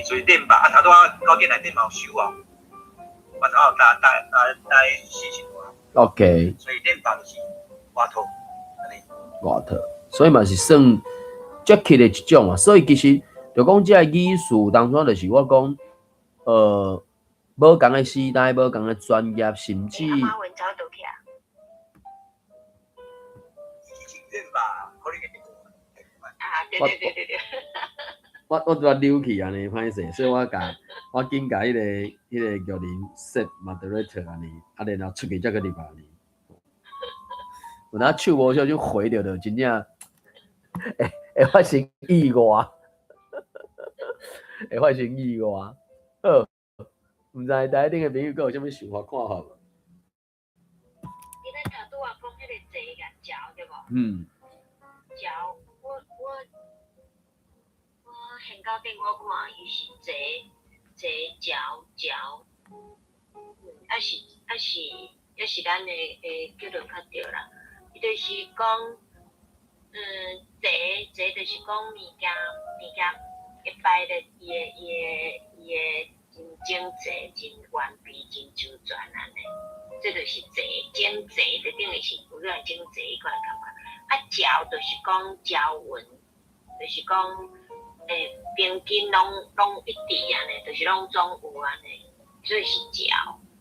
所以電吧啊，頭拄仔高鐵內底嘛有收啊，我頭有搭搭搭搭事情。 OK。所以電吧就是外套，按呢。外套，所以嘛是算 jacket 的一種啊。所以其實就講這個語詞當中，就是我講，無仝的時代，無仝的專業，甚至。阿文走倒去啊？啊，對對對對對。我拄仔溜去按呢歹勢，所以我共我緊共彼個玉林 set moderator 按呢，啊然後出去才閣入來按呢。有當手無小就回著就真正會發生意外。會發生意外。好，毋知台頂的朋友閣有啥物想法看法無？你咱頭拄仔講彼个齊佮齊對無？嗯。齊，我現到頂我看伊是齊齊齊齊，抑是咱的結論較對啦。伊就是講，齊齊就是講物件會擺咧，伊的真整齊、真完備、真周全按呢。這就是齊整齊，就等於是有點整齊彼款感覺。啊，齊就是講齊勻，就是講平均攏一致按呢，就是攏總有按呢，所以是齊。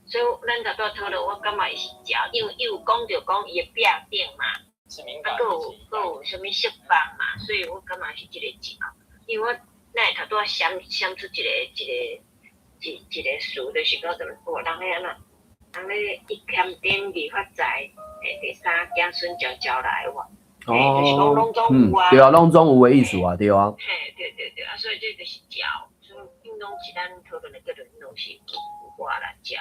所以咱頭拄仔討論，我感覺伊是齊，因為伊有講著講伊的壁頂嘛，啊，閣有啥物釋放嘛，所以我感覺是這个齊。因為我咱會頭拄仔閃出一個詞，就是講啥物，哦，人咧按怎？人咧一欠丁二發財，第三子孫招招來有無？就是講攏總有啊。對啊，攏總有的意思啊，對啊。嘿，對對對，啊，所以這就是齊，所以𪜶攏是咱討論的結論，攏是有我啦齊。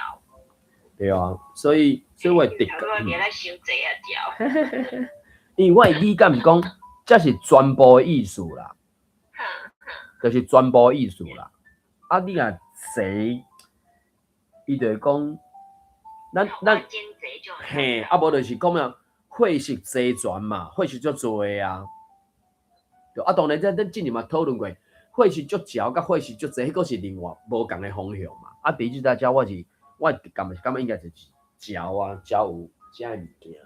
對啊，所以我會直頭拄仔咧傷濟啊齊。因為我的理解是講，這是全部的意思啦，就是全部的意思啦。啊，你若齊，伊就會講，咱嘿，啊無就是講啊，貨色齊全嘛，貨色足濟啊。對啊，當然這咱之前嘛討論過，貨色足齊佮貨色足濟，彼個是另外無仝的方向嘛。啊，佇這搭遮我是我的感覺是感覺應該就是齊啊，齊有遮的物件。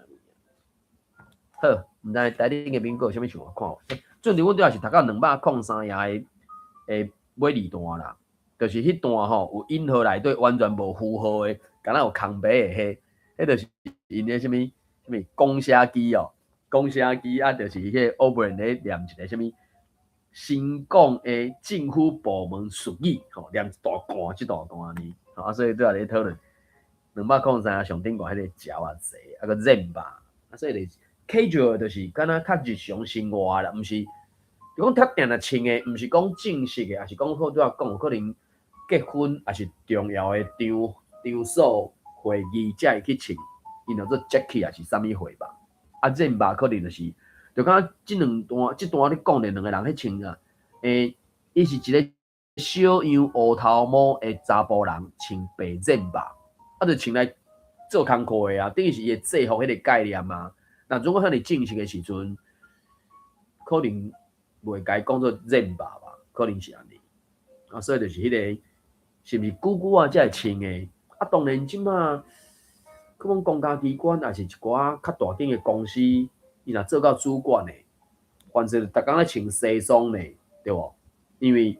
好，毋知台頂的朋友有啥物想法看法？最近阮拄仔是讀到203頁的尾二段啦，就是彼段吼有引號內底完全無符號的，敢若有空白的彼，彼就是𪜶的啥物啥物講寫機哦，講寫機啊，就是彼个歐布蘭咧念一個啥物新港的政府部門術語吼，念一大段這大段按呢，啊，所以拄仔咧討論203上頂懸彼個齊啊齊啊閣染吧，啊，所以就是 casual 就是敢若較日常生活啦，毋是就講較定定穿的，毋是講正式的，抑是講好拄仔講有可能結婚，抑是重要的場所會議才會去穿，𪜶叫做 jacket 抑是啥物貨吧？啊，染吧可能就是，就感覺這兩段這段咧講的兩個人彼穿啊，伊是一個小樣烏頭毛的查埔人穿白染吧，啊，就穿來做工課的啊，等於是伊的制服彼個概念啊。那如果遐爾正式的時陣，可能袂共伊講做染吧吧，可能是按呢。啊，所以就是彼個是毋是久久仔才會穿的？啊，當然這馬可能公家機關，抑是一寡較大間的公司，伊若做到主管的，凡是逐工咧穿西裝呢，對無？因為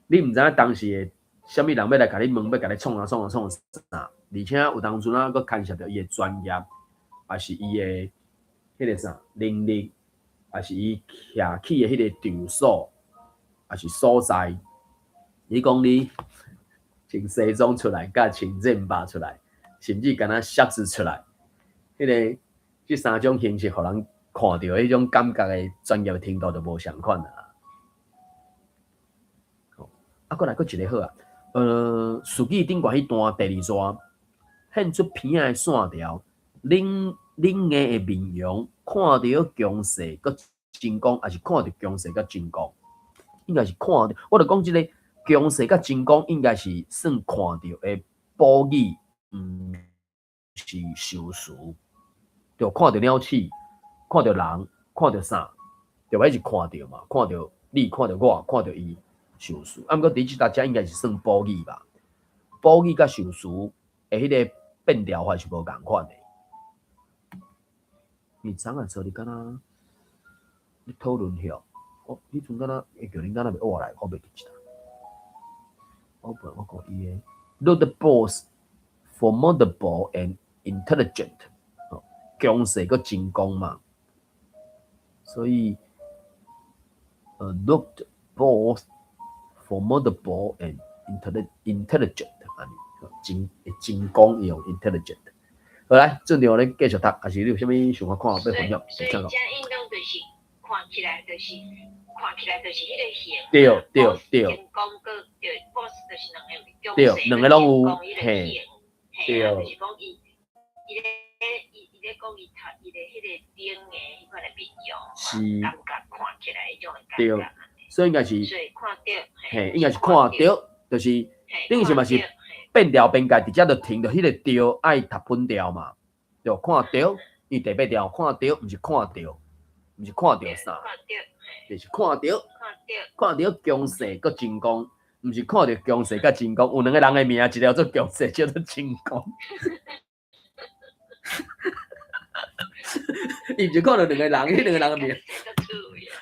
你毋知影當時的啥物人欲來共你問，欲共你創啊創啊創啥，而且有當陣啊，閣牽涉著伊的專業，抑是伊的彼個啥能力，抑是伊徛起的彼個場所，抑是所在。你講你穿西裝出來，佮穿染吧出來，甚至敢若靴子出來，彼個這三種形式，予人看著彼種感覺的專業程度就無相款啦。啊，閣來閣一個好啊，術語頂懸彼段第二段，現出鼻仔的線條，冷冷硬的面容，看著強勢閣精光，抑是看著強勢閣精光，應該是看著。我著講這個強勢佮精光，應該是算看著的補語，毋是修辭。就看著鳥鼠，看著人，看著啥，對吧？彼是看著嘛，看著你，看著我，看著伊，修辭。啊，毋過佇這搭遮應該是算補語吧？補語佮修辭的彼個變調法是無仝款的。你昨昏說你敢若咧討論遐，我彼陣敢若會叫恁敢若袂活來，我袂記得。我本我講伊的 looked both formidable and intelligent，強勢閣精光嘛，所以looked both formidable and intelligent，按呢，精精光用 intelligent。好來，陣著咱繼續讀，還是你有啥物想法看法欲分享？所以，這應當就是看起來就是看起來就是彼個形，對對對。精光閣對，both 就是兩個。對，兩個攏有，嘿，對。就是講伊，伊咧伊伊咧講伊讀伊咧彼個頂的彼款的面容，感覺看起來彼種的感覺。對，所以應該是，所以看著，嘿，應該是看著，就是等於是嘛是變調邊界，直接就停著彼個著愛讀分調嘛，對，看著，伊第八調看著，毋是看著，毋是看著啥，就是看著，看著強勢閣真光，毋是看著強勢佮真光，有兩個人的名，一個叫做強勢，一個叫做真光。伊毋是看著兩個人，彼兩個人的名，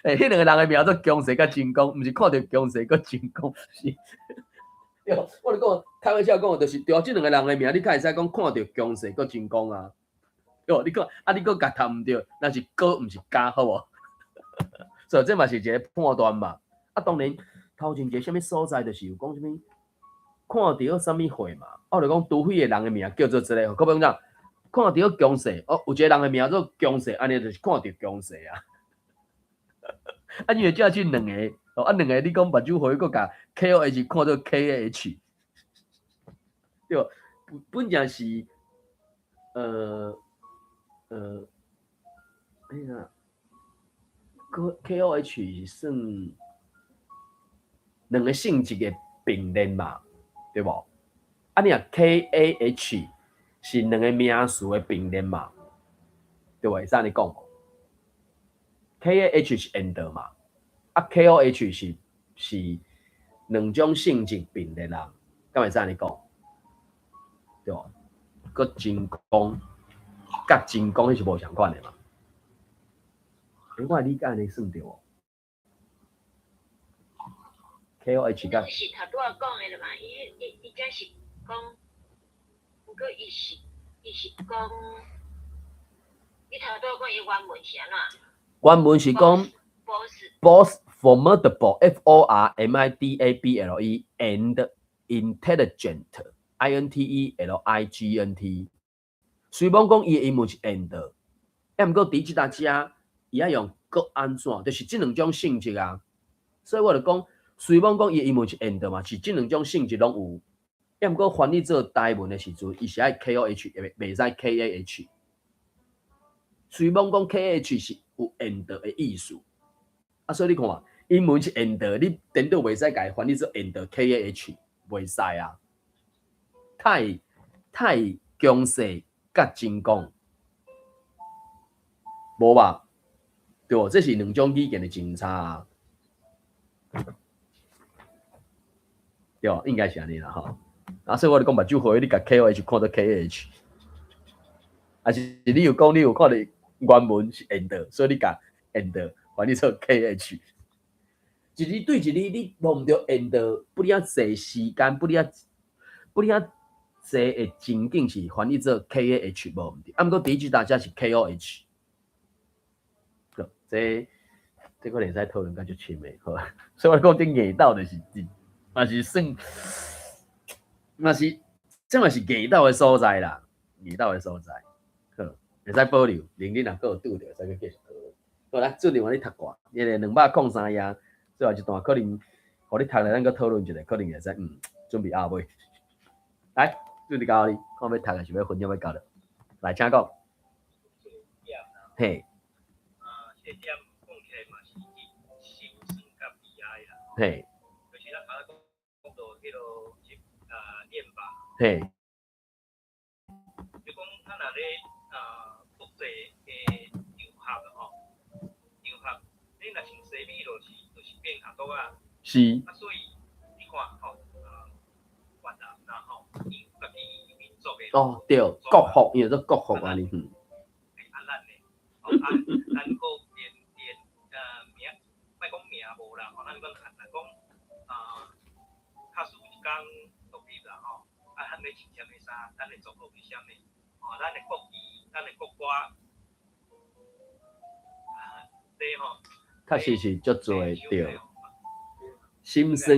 欸，彼兩個人的名做強勢佮真光，毋是看著強勢閣真光。是，對，我咧講開玩笑講，就是對啊，這兩個人的名，你較會使講看著強勢閣真光啊。對，你講啊，你閣共讀毋對，那是閣毋是加，好無？所以這嘛是一個判斷嘛。啊，當然頭前一個啥物所在，就是有講啥物看著啥物貨嘛。我就講，除非的人的名叫做這個，可比講看著強勢，哦，有一個人的名做強勢，按呢就是看著強勢啊。啊，因為這是兩個，哦，啊，兩個你講目睭花，閣共 K O H 看做 K A H，對，本正是，那個 K O H 是算兩個性質的並列嘛，對無？啊，你若 K A H 是兩個名詞的並列嘛，對無？會使按呢講無？K A H 是 and 嘛，啊 K O H 是兩種性質並列啊，敢會使按呢講？對無？閣真光，佮真光彼是無仝款的嘛？欸，我的理解按呢算對無？K O H 佮是頭拄仔講的啦嘛，伊伊伊這是講，毋過伊是講，你頭拄仔講伊原文是按怎？原文是講 both both formidable F O R M I D A B L E and intelligent I N T E L I G N T。雖罔講伊的英文是 and，啊，毋過佇這搭遮，伊愛用閣按怎，就是這兩種性質啊。所以我就講，雖罔講伊的英文是 and 嘛，是這兩種性質攏有。啊，毋過翻譯做台文的時陣，伊是愛 K O H，袂使 K A H。雖罔講 K A H 是有 and 的意思，啊，所以你看，英文是 and，你顛倒袂使共伊翻譯做 and K A H，袂使啊。太太強勢佮真講，無吧？對無？這是兩種語言的真差啊。對，應該是按呢啦吼。啊，所以我咧講目睭花，你共 K O H 看做 K A H，還是你有講你有看著原文是 and，所以你共 and 翻譯做 K H。一字對一字，你無毋對 and，不哩遐濟時間，不哩遐濟的情景是翻譯做 K A H 無毋對。啊，毋過佇這搭遮是 K O H。這可能會使討論甲足深的，好。所以我講這硬鬥就是嘛是算，嘛是這嘛是硬鬥的所在啦，硬鬥的所在。好，會使保留，玲玲若閣有拄著，會使閣繼續討論。好來，進入我咧讀歌，這個203頁，最後一段可能，予你讀來，咱閣討論一下，可能會使準備壓尾。來，準備交予你，看欲讀還是欲分享欲交的。來，請講。嘿。啊，這點講起來嘛是心酸佮悲哀啦。就是咱頭仔講到彼个啊練吧。就講咱若咧啊國際的場合吼，場合，你若穿西米就是變阿啄仔。啊，所以你看吼，啊越南啦吼，伊有家己民族的。哦，對，國服，伊叫做國服按呢。啊，咱呢？啊，咱閣連名，莫講名無啦，吼，咱講若講啊，假使有一工獨立啦吼，啊，咱欲穿啥物衫，咱的族號是啥物？吼，咱的國旗，咱的國歌，啊，這吼，確實是足濟對，心酸，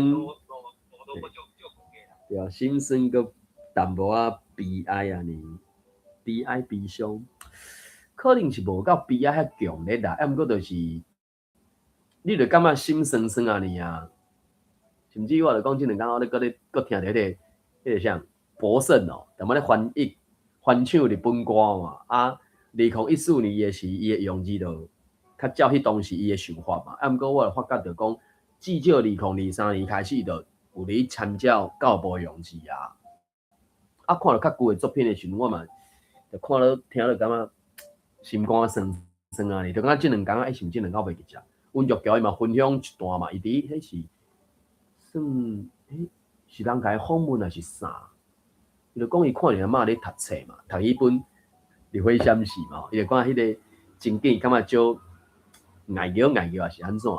對啊，心酸閣淡薄仔悲哀按呢，悲哀悲傷，可能是無夠悲哀遐強烈啦，啊，毋過就是，你就感覺心酸酸按呢啊，甚至我就講這兩工我咧閣咧閣聽著彼個啥博勝哦，踮仔咧翻譯翻唱日本歌嘛，啊，2014年伊的時，伊的用字就較照彼當時伊的想法嘛。啊，毋過我就發覺著講，至少2023年開始就有咧參照教育部的用字啊。啊，看著較舊的作品的時陣，我嘛就看了聽了感覺心肝酸酸啊！就感覺這兩工欸，是毋這兩工袂記得。溫玉橋伊嘛分享一段嘛，伊佇彼是算欸是人共伊訪問還是啥？伊就講伊看伊阿嬤咧讀冊嘛，讀彼本《日火閃死》嘛，伊就感覺彼個情景感覺足礙叫礙叫，還是按怎？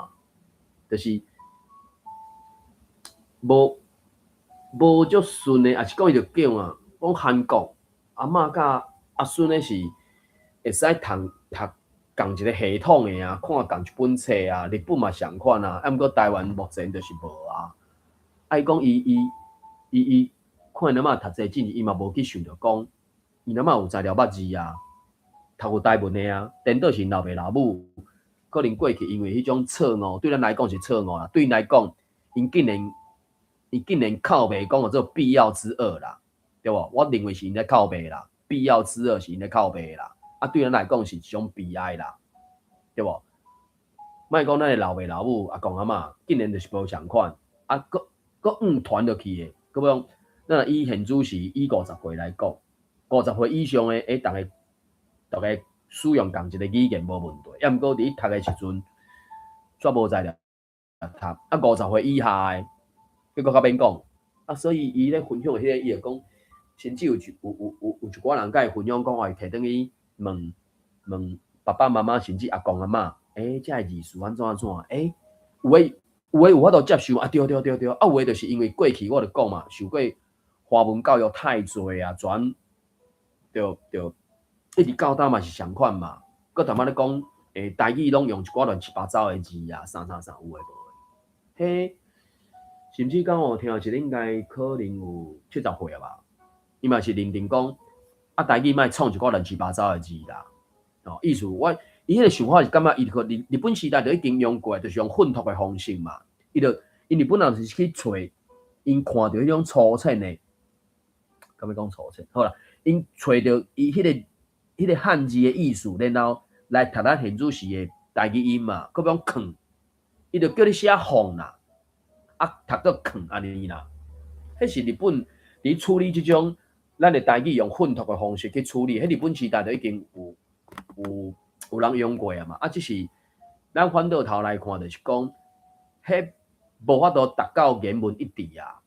就是無無足順的，抑是講伊就講啊，講韓國阿嬤佮阿孫彼是會使讀讀仝一個系統的啊，看仝一本冊啊，日本嘛相款啊，啊毋過台灣目前就是無啊。啊，伊講伊伊伊伊看伊阿嬤讀冊進前，伊嘛無去想著講，伊阿嬤有才調捌字啊，讀有台文的啊，顛倒是𪜶老爸老母，可能過去因為彼種錯誤，對咱來講是錯誤啦，對𪜶來講，𪜶竟然靠北講做必要之惡啦，對無？我認為是𪜶咧靠北啦，必要之惡是𪜶咧靠北啦，啊，對咱來講是一種悲哀啦，對無？莫講咱的老爸老母、阿公阿嬤，竟然就是無仝款，啊，閣閣誤傳落去的，閣欲講，咱若以現主時以50歲來講，50歲以上的，欸，逐个逐个使用仝一个語言無問題，抑毋過佇讀的時陣，煞無才調讀，啊，50歲以下的，彼閣較免講，啊，所以伊咧分享的彼个，伊就講，甚至有一有有有有一寡人共伊分享講話，提轉去問問爸爸媽媽，甚至阿公阿嬤，欸，這个字詞按怎按怎，欸，有的有的有法度接受，啊，對對對對，啊，有的就是因為過去我就講嘛，受過華文教育太濟啊，全著著一直到今嘛是相款嘛，閣淡薄咧講，欸，台語攏用一寡亂七八糟的字啊，啥啥啥有的無的，彼甚至講我聽一個應該可能有70歲啊吧，伊嘛是認定講，啊，台語莫創一寡亂七八糟的字啦，哦，意思我伊彼個想法是感覺伊日日本時代就已經用過，就是用訓讀的方式嘛，伊就𪜶日本人是去揣，𪜶看著彼種粗淺的，敢欲講粗淺？好啦，𪜶揣著伊彼個漢字的意思，然後來讀咱現主時的台語音嘛，閣欲講囥，伊就叫你寫放啦，啊，讀做囥按呢啦。彼是日本佇處理這種咱的台語用訓讀的方式去處理，彼日本時代就已經有有有人用過啊嘛。啊，只是咱反倒頭來看，就是講，彼無法度達到言文一致啊。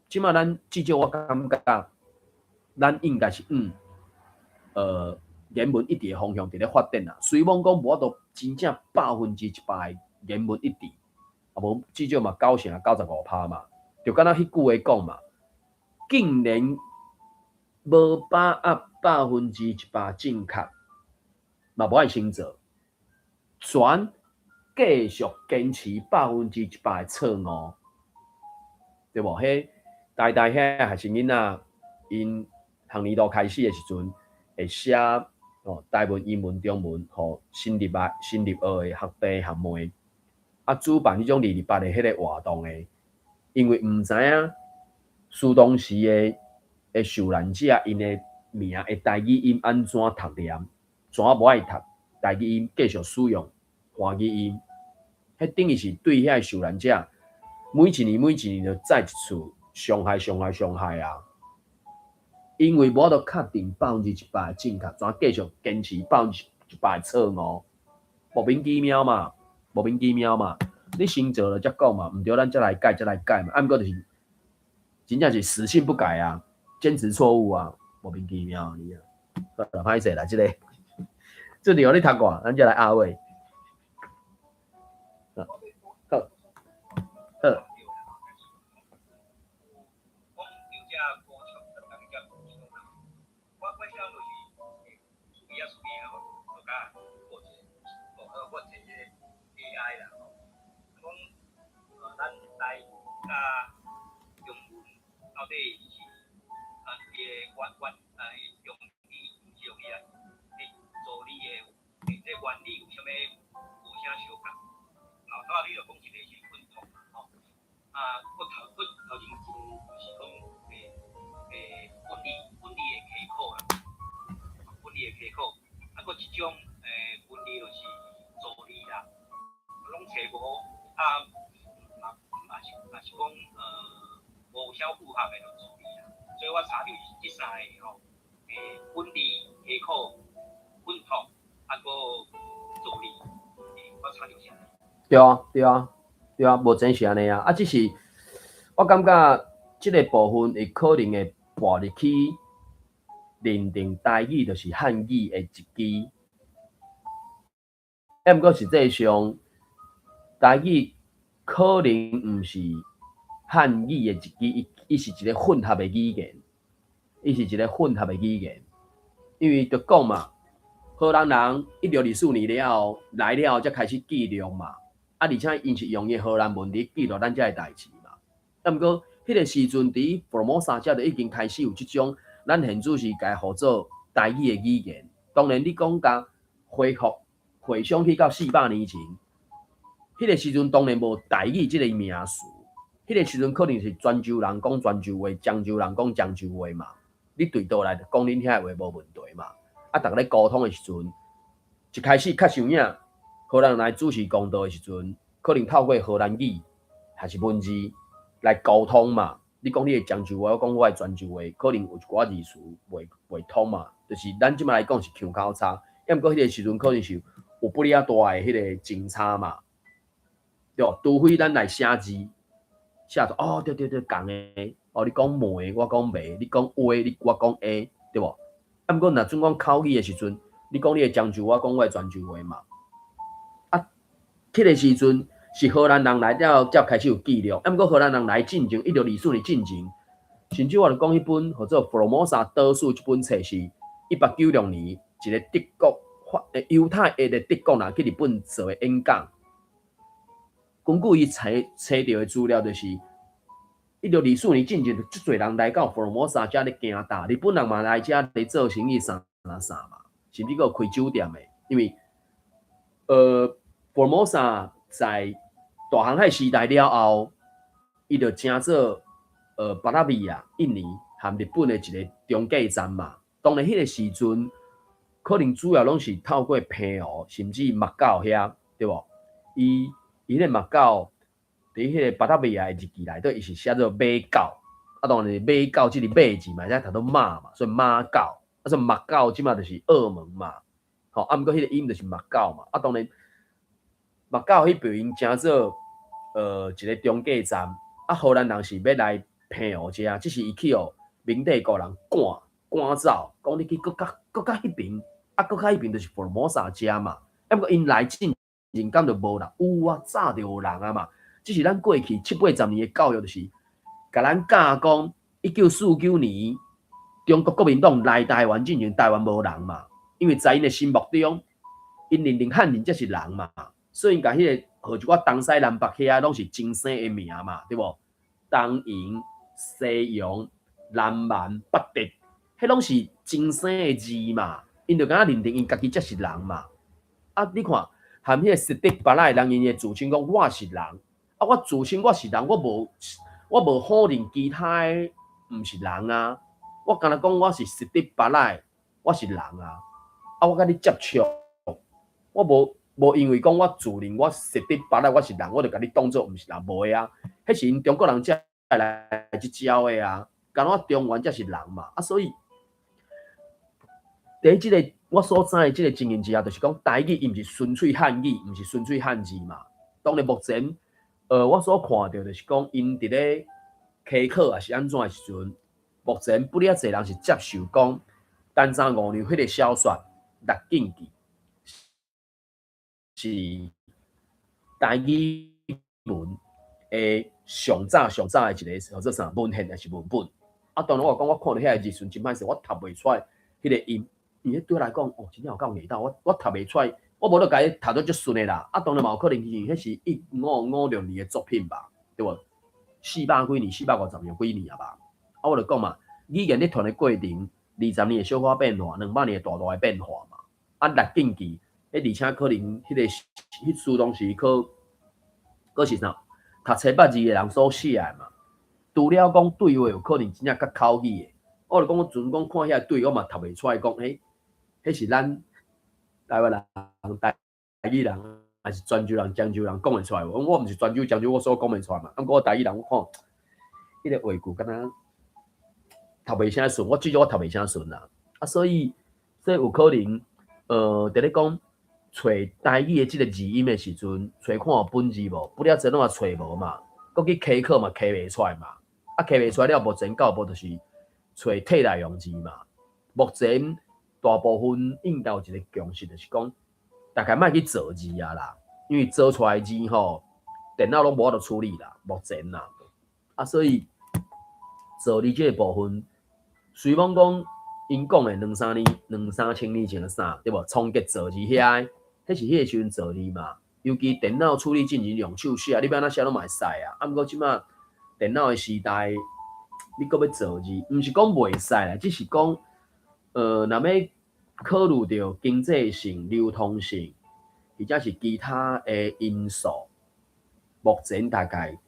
這馬咱至少我感覺，咱應該是言文一致的方向佇咧發展啊。雖罔講無法度真正100%的言文一致，啊無至少嘛九成95%嘛。就敢若彼句話講嘛，竟然無把握100%正確，嘛無愛先做，全繼續堅持100%的錯誤，對無？彼台大遐學生囡仔，𪜶學年度開始的時陣，會寫哦台文、英文、中文，予新入來、新入學的學弟學妹，啊，主辦彼種228的彼个活動的，因為毋知影蘇東時的的受難者𪜶的名的台語音按怎讀念，怎無愛讀台語音，繼續使用華語音，彼等於是對遐个受難者，每一年每一年就再一次傷害、傷害、傷害啊！因為無法度確定100%的正確，怎繼續堅持100%的錯誤？莫名其妙嘛，莫名其妙嘛！你先做了才講嘛，毋對，咱才來改，才來改嘛。啊，毋過就是真正是死性不改啊，堅持錯誤啊，莫名其妙你啊！歹勢啦，這個這裡你讀過，咱才來押位。好，好。到底是啊，伊个原原用意毋是用意啊？欸，助理的欸，這原理有啥物有啥相仝？頭拄仔你就講一個是訓讀嘛，吼，啊，這三个吼，本地、溪口、本土，啊，閣助理，我查著啥？對啊，對啊，對啊，目前是按呢啊，啊，只是我感覺這个部分會可能會撥入去認定台語就是漢語的一支，啊，毋過實際上台語可能毋是漢語的一支，伊是一个混合的語言，伊是一个混合的語言，因為就講嘛，荷蘭人1624年了後來了後，才開始記錄嘛，啊，而且𪜶是用伊荷蘭文佇記錄咱遮的代誌嘛。啊，毋過彼个時陣佇福爾摩沙遮就已經開始有這種，咱現主時共號做台語的語言。當然，你講共恢復回想去到400年前，彼个時陣當然無台語這个名詞，彼个時陣可能是泉州人講泉州話，漳州人講漳州話嘛。你對倒來講恁遐的話無問題嘛。啊，逐家咧溝通的時陣，一開始較有影，荷蘭人來主持公道的時陣，可能透過荷蘭語還是文字來溝通嘛。你講你的漳州話，我講我的泉州話，可能有一寡字詞袂通嘛。就是咱這擺來講是腔口差，抑毋過彼个時陣可能是有不哩仔大的彼个前差嘛。對，除非咱來寫字，寫做哦，對對對，仝的。哦，你講梅，我講梅；你講話，我講下，對無？啊，毋過若準講口語的時陣，你講你的漳州，我講我的泉州話嘛。啊，彼个時陣是荷蘭人來了後，才開始有記錄。啊，毋過荷蘭人來進前，1624年進前，甚至我著講彼本號做《福爾摩沙島嶼》這本冊是1896年一个德國法猶太裔的德國人去日本做的演講。根據伊查著的資料，就是1624年進前，就足濟人來到福爾摩沙遮咧行搭，日本人嘛來遮咧做生意啥啥嘛，甚至閣有開酒店的。因為福爾摩沙在大航海時代了後，伊就成做巴達維亞、印尼和日本的一个中繼站嘛。當然，彼個時陣可能主要攏是透過澎湖，甚至馬狗遐，對無？伊彼个馬狗佇彼个巴達維亞的日記內底，伊是寫做馬狗，啊，當然馬狗這个馬字嘛，會使讀做馬嘛，所以馬狗，啊，所以馬狗這馬就是澳門嘛，吼，啊，毋過彼个音就是馬狗嘛，啊，當然馬狗彼邊成做一个中繼站，啊，荷蘭人是欲來澎湖遮，只是伊去予明帝國人趕走，講你去閣較彼邊，啊，閣較彼邊就是福爾摩沙遮嘛，啊，毋過𪜶來進前敢就無人，有啊，早就有人啊嘛。只是咱過去七八十年的教育，就是共咱教講，1949年中國國民黨來台灣進前，台灣無人嘛。因為在𪜶的心目中，𪜶認定漢人才是人嘛，所以共彼个號一寡東西南北遐攏是精生的名嘛，對無？東瀛、西洋、南蠻、北狄，彼攏是精生的字嘛，𪜶就敢若認定𪜶家己才是人嘛。啊，你看，含彼个實德巴拉的人，𪜶會自稱講我是人。啊！我自稱我是人，我無否認其他的毋是人啊！我敢若講我是實德巴拉，我是人啊！啊，我共你接觸，我無因為講我自認我實德巴拉我是人，我就共你當做毋是人，無的啊！彼是𪜶中國人才來這招的啊！敢若中原才是人嘛！啊，所以佇這个我所知的這个情形之下，就是講台語伊毋是純粹漢語，毋是純粹漢字嘛。當然目前，我所看著就是講，𪜶佇咧溪考抑是按怎的時陣，目前不哩仔濟人是接受講陳三五娘彼个小說《鹿鼎記》是台語文的上早上早的一个叫做啥文獻抑是文本。啊，當然我講我看著遐个字時陣真歹勢，我讀袂出來彼个音，因為對我來講，哦，真正有夠硬鬥，我讀袂出來。我無咧共伊讀得足順的啦，啊，當然嘛有可能是彼是1556年的作品吧，對無？四百幾年，450年幾年啊吧。啊，我就講嘛，語言咧傳的過程，20年的小可變化，200年的大大的變化嘛。啊，鹿鼎記，彼而且可能彼个彼書當時閣是啥？讀冊捌字的人所寫的嘛。除了講對話有可能真正較口語的，我就講我陣講看遐對話，我嘛讀袂出來講，彼是咱台灣人、台語人，還是泉州人、漳州人講會出來無？我毋是泉州、漳州，我所講袂出來嘛。啊，毋過我台語人，我看彼个話句敢若讀袂啥順，我至少我讀袂啥順啦。啊，所以有可能，佇咧講揣台語的這个字音的時陣，揣看有本字無？不了濟攏嘛揣無嘛，閣去溪考嘛溪袂出來嘛。啊，溪袂出來了，目前教育部就是揣替代用字嘛。目前大部分應該有一个共識，就是講大概莫去造字啊啦，因為造出來的字吼，電腦攏無法度處理啦。目前啦，啊，所以造字這个部分，雖罔講𪜶講的兩三年、兩三千年前的啥，對無？倉頡造字遐，彼是彼个時陣造字嘛。尤其電腦處理進前用手寫，你欲按怎寫攏嘛會使啊。啊，毋過這馬電腦的時代，你閣欲造字，毋是講袂使啦，只是講，若欲考慮著經濟性、流通性，或者是其他的因素，目前大概，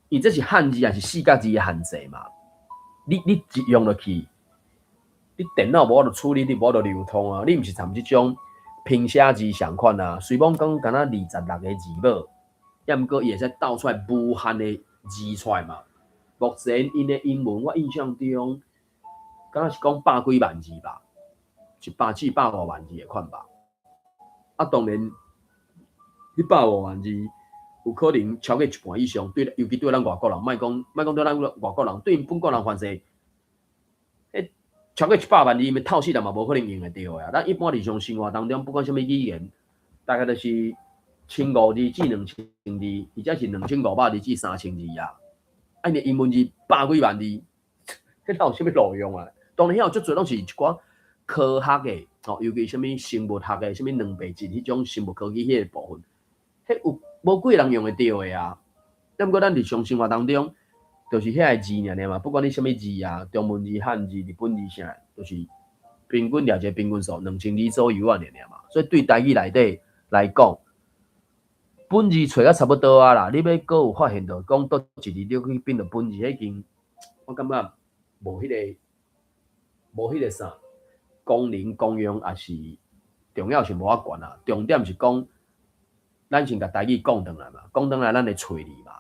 因為這是漢字抑是四角字的限制嘛。你一用落去，你電腦無法度處理，你無法度流通啊！你毋是參這種拼寫字仝款啊？雖罔講敢若26個字母，抑毋過伊會使鬥出來無限的字出來嘛。目前𪜶的英文，我印象中，敢若是講百幾萬字吧，100至100外萬字的款吧。啊，當然，彼百外萬字有可能超過一半以上，對，尤其對咱外國人，莫講莫講對咱外國人，對𪜶本國人凡勢，彼超過100萬字，𪜶透死人嘛無可能用會著的啊。咱一般日常生活當中，不管啥物語言，大概就是1500字至2000字，或者是2500字至3000字啊。啊，𪜶的英文字百幾萬字，彼哪有啥物路用啊？當然，遐有足濟攏是一寡科學的，吼，尤其啥物生物學的，啥物蛋白質彼種生物科技彼個部分，彼有無幾個人用會著的啊。毋過咱日常生活當中，就是遐個字爾爾嘛，不管你啥物字啊，中文字、漢字、日本字啥，就是平均掠一個平均數2000字左右啊爾爾嘛。所以對台語內底來講，本字揣甲差不多啊啦。你欲閣有發現著講佗一字你去變做本字，彼經我感覺無彼個啥功能功用，也是重要性無遐懸啦。重點是講，咱先共台語講轉來嘛，講轉來咱的喙字嘛。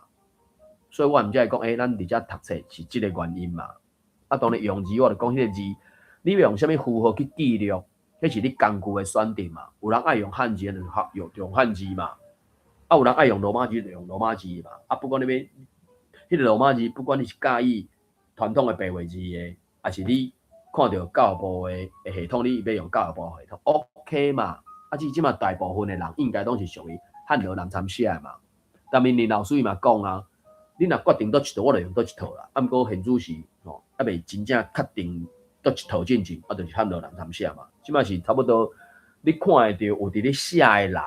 所以我毋才會講，咱佇遮讀冊是這個原因嘛。啊，當然用字，我就講彼個字，你欲用啥物符號去記錄，彼是你工具的選擇嘛。有人愛用漢字，就用漢字嘛。啊，有人愛用羅馬字，就用羅馬字嘛。啊，不管你欲，彼個羅馬字，不管你是佮意傳統的白話字的，抑是你看著教育部的系統，你欲用教育部的系統，OK 嘛。啊，這馬大部分的人應該攏是屬於漢羅南參寫的嘛。但明林老師伊嘛講啊，你若決定佗一套，我就用佗一套啦。啊，毋過現主時吼，猶未真正確定佗一套進前，啊，就是漢羅南參寫嘛。這馬是差不多，你看會著有佇咧寫的人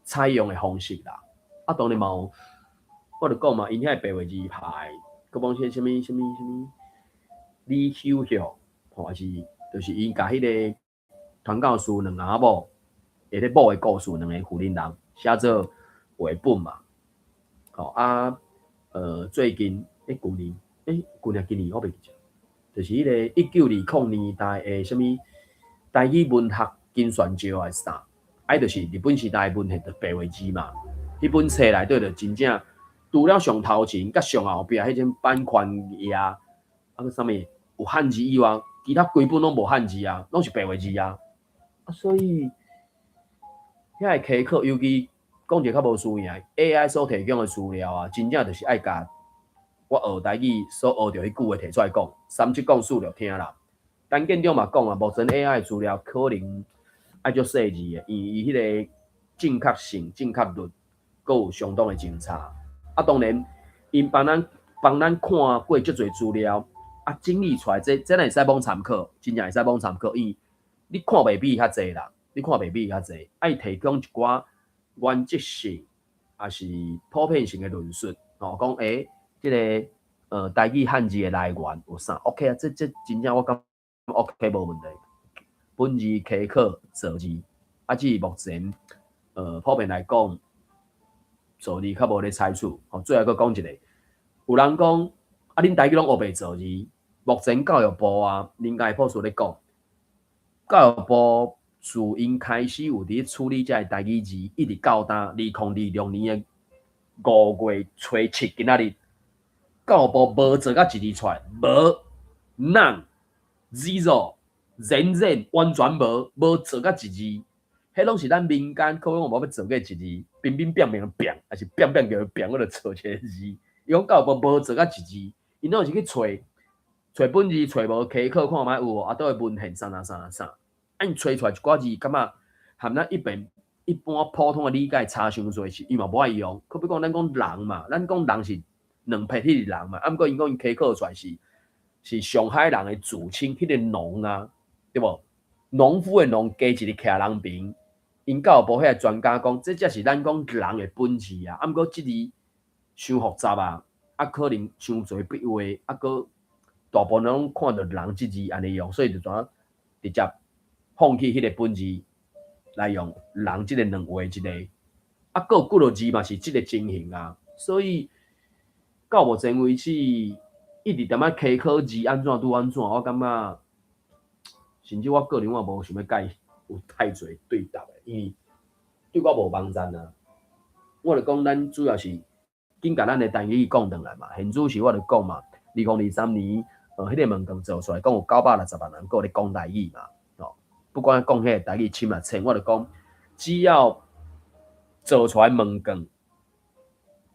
採用的方式啦。啊，當然嘛有，我就講嘛，𪜶遐白話字派，閣講啥物啥物啥物李秀玉，吼，抑是就是𪜶共彼个傳教士兩翁仔某，會咧某的故事，兩个婦人人寫做繪本嘛。吼啊，最近舊年，舊年今年我袂記得，就是彼个1920年代的啥物台語文學精選集還是啥，啊，就是日本時代文獻就白話字嘛。彼本冊內底就真正除了上頭前佮上後壁彼種版權頁啊，閣啥物有漢字以外，其他規本攏無漢字啊，攏是白話字啊。啊，所以遐个溪考，尤其講一個較無輸贏，AI 所提供的資料啊，真正就是愛共我學台語所學著彼句話提出來講，三七講四就聽啦。陳建中嘛講啊，目前 AI 資料可能愛足細緻的，因為伊彼個正確性、正確率，閣有相當的精差。啊，當然，𪜶幫咱看過足濟資料，啊，整理出來，這咱會使罔參考，真正會使罔參考，因為你看袂比伊較濟啦，你看袂比伊較濟，愛提供一寡原則性，抑是普遍性的論述，吼，講這个台語漢字的來源有啥？OK 啊，這真正我感覺 OK 無問題。本字、溪考、造字，啊，至目前普遍來講，造字較無咧採取。吼，最後閣講一个，有人講啊，恁台語攏烏白造字，目前教育部啊，林佳博士咧講，教育部自𪜶開始有佇咧處理這个台語字，一直到今2026年的5月初7今仔日，教育部無造甲一字出來，無。none zero 零零完全無，無做甲一字，彼攏是咱民間可能我無欲做過一字，冰冰變變變，抑是變變叫變，我就錯一个字。伊講教育部無做甲一字，𪜶攏是去揣揣本字，揣無稽考看覓有無，啊，佗位文獻啥啥啥啥，啊，𪜶揣出來一寡字，感覺含咱一般一般普通的理解差傷濟，是伊嘛無愛用。可比講咱講人嘛，咱講人是兩撇彼個人嘛，啊，毋過𪜶講𪜶稽考出來是上海人的自稱，彼個農啊，對無？農夫的農加一个徛人邊，𪜶教育部遐個專家講，這才是咱講人的本字啊。啊，毋過這字傷複雜啊，啊，可能傷濟筆畫，啊，閣大部分攏看著人這字按呢用，所以就怎直接放棄彼个本字來用人這个兩畫一个，啊，閣有幾落字嘛是這个情形啊，所以到目前為止，一直踮仔稽考字按怎拄按怎，我感覺，甚至我個人我無想欲共伊有太濟對答的，因為對我無幫贊啊。我就講咱主要是緊共咱的台語講轉來嘛，現主時我就講嘛，2023年，彼个問卷做出來，講有960萬人閣咧講台語嘛，哦，不管講彼个台語深抑淺，我就講，只要做出來問卷，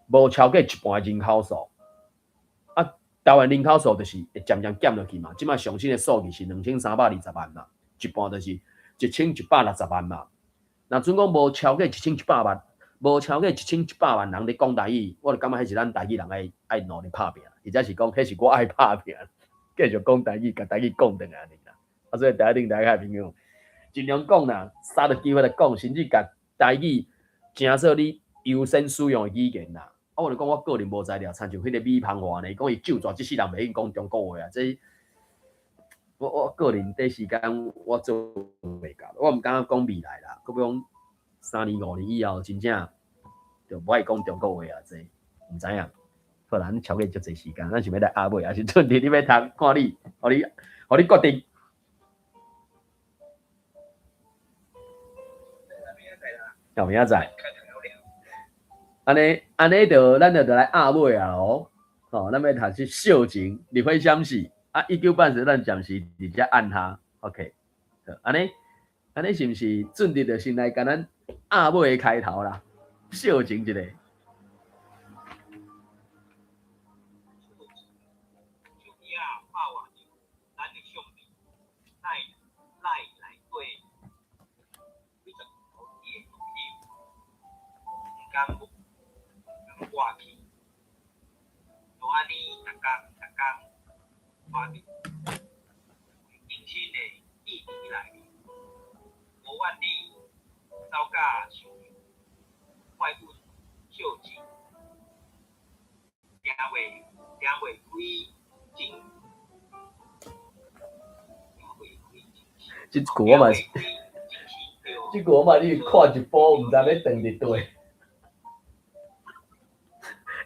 無超過一半的人口數，啊，台灣人口數就是會漸漸減落去嘛。這擺上新的數字是2320萬嘛，一半就是1160萬嘛。若準講無超過1100萬，無超過1100萬人咧講台語，我就感覺彼是咱台語人愛愛努力拍拚，或者是講彼是我愛拍拚，繼續講台語，共台語講轉來按呢啦。啊，所以台頂大家朋友盡量講啦，捎著機會來講，甚至共台語成做你優先使用的語言啦。啊，我就講我個人無才調，親像彼个米芳華呢，講伊咒煞這世人袂曉講中國話啊，這我個人短時間我做袂到，我毋敢講未來啦，閣欲講3年5年以後，真正就無愛講中國話啊，這毋知影。好啦，咱超過足濟時間，咱想欲來壓尾，抑是準佇你欲讀，看你，予你，予你決定。到明仔載。按呢，按呢就咱就來壓尾啊囉。吼，咱欲讀是秀情，日暉閃逝啊，1984咱暫時佇遮按下，OK。好，按呢，按呢是毋是準佇就先來共咱壓尾的開頭啦？秀情一下。手機仔百外張，咱的相片，咱內內底幾十條你的錄音，毋甘毋甘抹去，就按呢逐工逐工活佇袂更新的記憶內面，無怨你走甲傷雄，怪阮秀情，行袂行袂開真，行袂開真心。這句我嘛是，這句我嘛你看一步，毋知欲斷佇佗。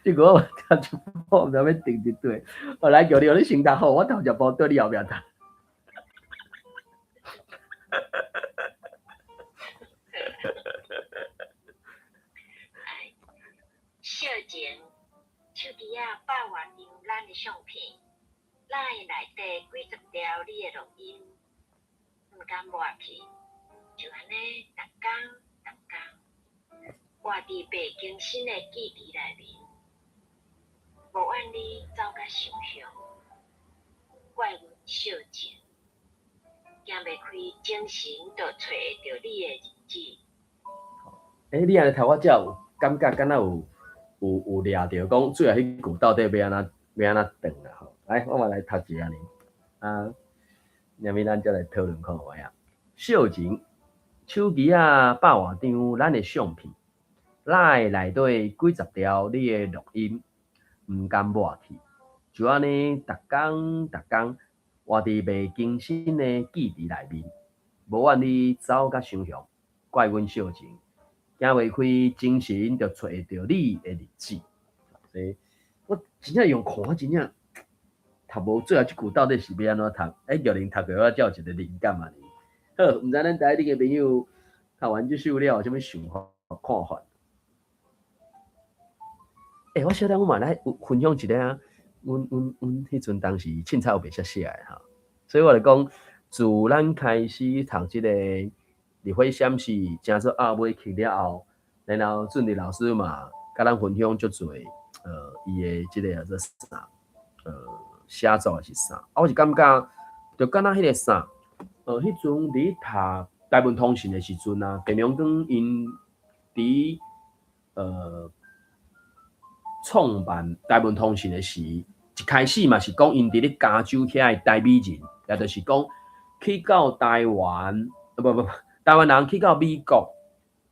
這句我嘛聽一步，毋知欲斷佇佗。哦，來叫你，予你先讀好，我頭一步綴你後壁讀。哎，秀情，手機仔百外張咱的相片，內內底幾十條你的錄音，毋甘抹去，就按呢逐工逐工活佇袂更新的記憶內面，無怨你走甲傷雄，怪阮秀情，行袂開精神就揣會著你的日子。欸，你按呢讀我才有感覺，敢若有有有掠著講最後彼句到底欲按怎欲按怎斷啦吼。來，我嘛來讀一下呢。啊，下面咱才來討論看覓啊。秀情，手機仔百外張咱的相片，內內底幾十條你的錄音，毋甘抹去，就按呢逐工逐工活佇袂更新的記憶內面，無怨你走甲傷雄，怪阮秀情，行袂開精神就揣會著你的日子。所以我真正用看，真正讀無最後這句到底是欲按怎讀？欸，玉玲讀過我才有一個靈感啊！好，毋知咱台頂的朋友讀完這首了有啥物想法、看法？欸，我小等我嘛來分享一下啊，阮彼陣當時凊彩有袂識寫的吼，所以我就講，自咱開始讀這個日火閃爍，成做鴨尾曲了後，然後俊迪老師嘛，佮咱分享足濟，伊的這個叫做啥？寫作是啥？啊，我是感覺，就敢若彼個啥，彼陣佇讀台文通訊的時陣啊，鄭良光𪜶佇創辦台文通訊的時，一開始嘛是講𪜶佇咧加州遐的台美人，也就是講去到台灣，不不不，台灣人去到美國，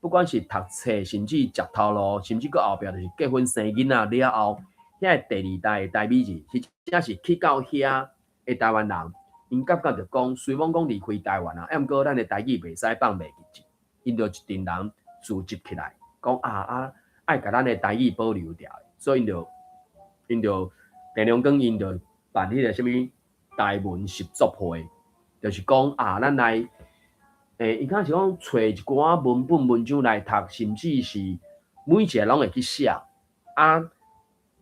不管是讀冊，甚至食頭路，甚至閣後壁就是結婚生囡仔了後，遐個第二代的台美人，或者是去到遐的台灣人，𪜶感覺就講，雖罔講離開台灣啊，毋過咱的台語袂使放袂記，𪜶就一陣人聚集起來，講啊啊，愛共咱的台語保留牢，所以𪜶就鄭良光𪜶就辦彼個啥物台文習作會，就是講啊，咱來，伊敢是講揣一寡文本文章來讀，甚至是每一個攏會去寫。啊，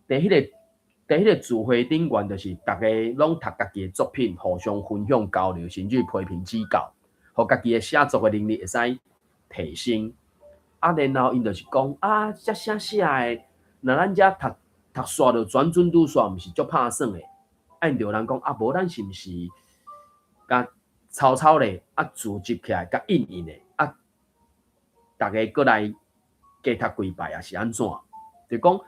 佇彼個聚會頂懸，就是逐家攏讀家己的作品，互相分享交流，甚至批評指教，予家己的寫作的能力會使提升。啊，然後𪜶就是講啊，這寫寫的，若咱遮讀讀煞就轉準拄煞，毋是足拍算的。啊，𪜶就有人講啊，無咱是毋是共抄抄咧，啊，聚集起來，共印印的，啊，逐家閣來加讀幾擺，抑是按怎？就講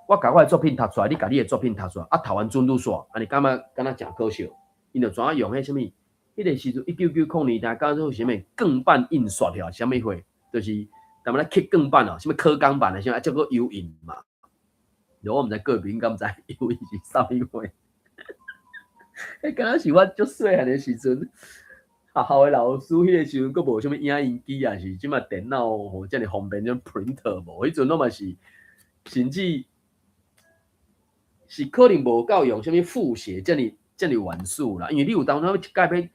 我共我的作品讀出來，你共你的作品讀出來，啊，讀完準拄煞，按呢感覺敢若誠可笑。𪜶就怎樣用彼啥物？彼個時陣1990年代，叫做啥物鋼板印刷了，啥物貨？就是踮咧刻鋼板哦，啥物刻鋼板的，啥物啊，叫做油印嘛。我毋知各位朋友敢知油印是啥物貨？彼敢若是我足細漢的時陣，學校的老師彼個時陣閣無啥物影印機啊，是這馬電腦吼遮爾方便，種 printer 無？彼陣攏嘛是，甚至是可能無夠用啥物複寫遮爾遮爾原始啦。因為你有當陣一擺欲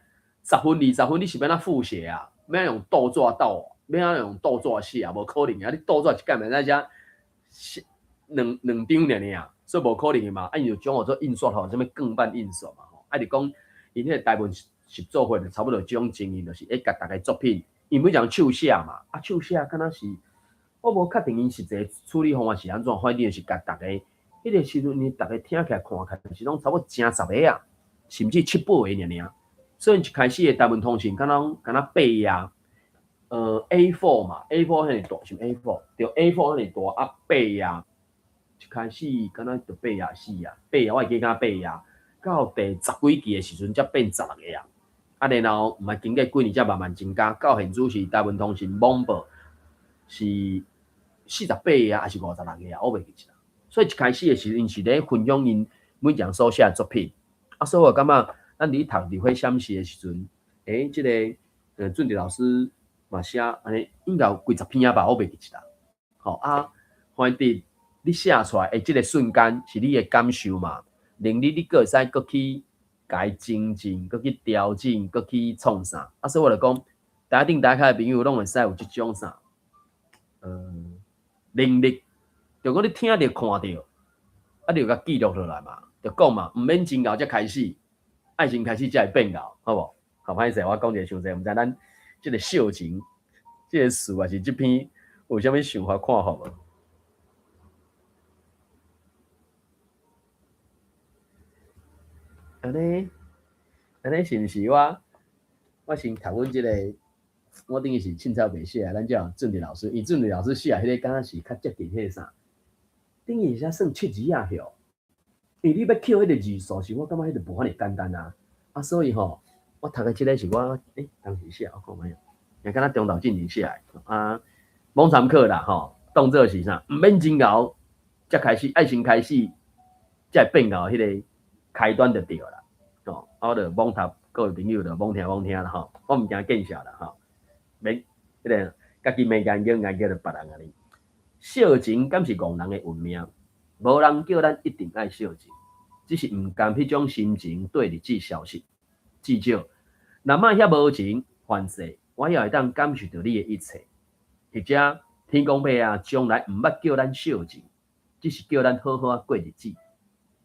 10分20分，你是欲按怎複寫啊？欲按怎用倒紙斗，欲按怎用倒紙寫啊？無可能啊！你倒紙一擺欲使寫兩兩張爾爾，所以無可能的嘛。啊，伊就將號做印刷吼，啥物鋼板印刷嘛吼。啊，就講𪜶彼個台文習作會就差不多這種情形，就是會共逐个作品，𪜶每一人手寫嘛，啊手寫敢若是，我無確定𪜶實際處理方法是按怎，反正就是共逐个，彼個時陣𪜶逐个聽起來看起來是攏差不多成十个啊，甚至七八個爾爾。所以一開始的台文通訊，敢若敢若八頁，A4 嘛，A4 遐爾大，是毋 A4？對，A4 遐爾大啊，八頁。一開始敢若就八頁四頁，八頁我會記敢八頁，到第十幾期的時陣才變16頁。啊，然後毋捌經過幾年才慢慢增加，到現在是台文通訊網報是48頁還是56頁，我袂記得。所以一開始的時陣是咧分享𪜶每一人所寫的作品。啊，所以我感覺咱佇讀日火閃爍的時陣，這個俊迪老師嘛寫按呢，應該有幾十篇啊吧，我袂記得。吼啊，反正你寫出來的這個瞬間是你的感受嘛，能力你閣會使閣去共伊精進，閣去調整，閣去創啥。啊，所以我就講，台頂台跤的朋友攏會使有這種啥，能力，就講你聽著看著，啊，你就共記錄落來嘛，就講嘛，毋免真𠢕才開始，愛先開始才會變𠢕，好無？好歹勢，我講一个傷濟，毋知咱這個秀情，這個詞抑是這篇有啥物想法看法無？按呢，按呢是毋是我？我先讀阮這個，我等於是凊彩袂寫啊。咱才有俊迪老師，伊俊迪老師寫彼個敢若是較接近彼個啥？等於才算七字仔吼。因為你欲抾彼個字數時，我感覺彼個無遐爾簡單啊。啊，所以吼，我讀的這個是我當時寫，我看覓，也敢若中晝進前寫的啊，罔參考啦吼，當做是啥？毋免真𠢕，才開始，愛先開始，才會變𠢕彼個開端就對啦。吼，啊，我就罔讀，各位朋友就罔聽罔聽啦吼，我毋驚見笑啦吼，免彼個家己袂研究研究著別人按呢。惜情敢是戇人的運命？無人叫咱一定愛惜情，只是毋甘彼種心情綴日子消失。至少，若莫遐無情犯世，我也會當感受著你的一切。或者天公伯啊，從來毋捌叫咱惜情，只是叫咱好好仔過日子。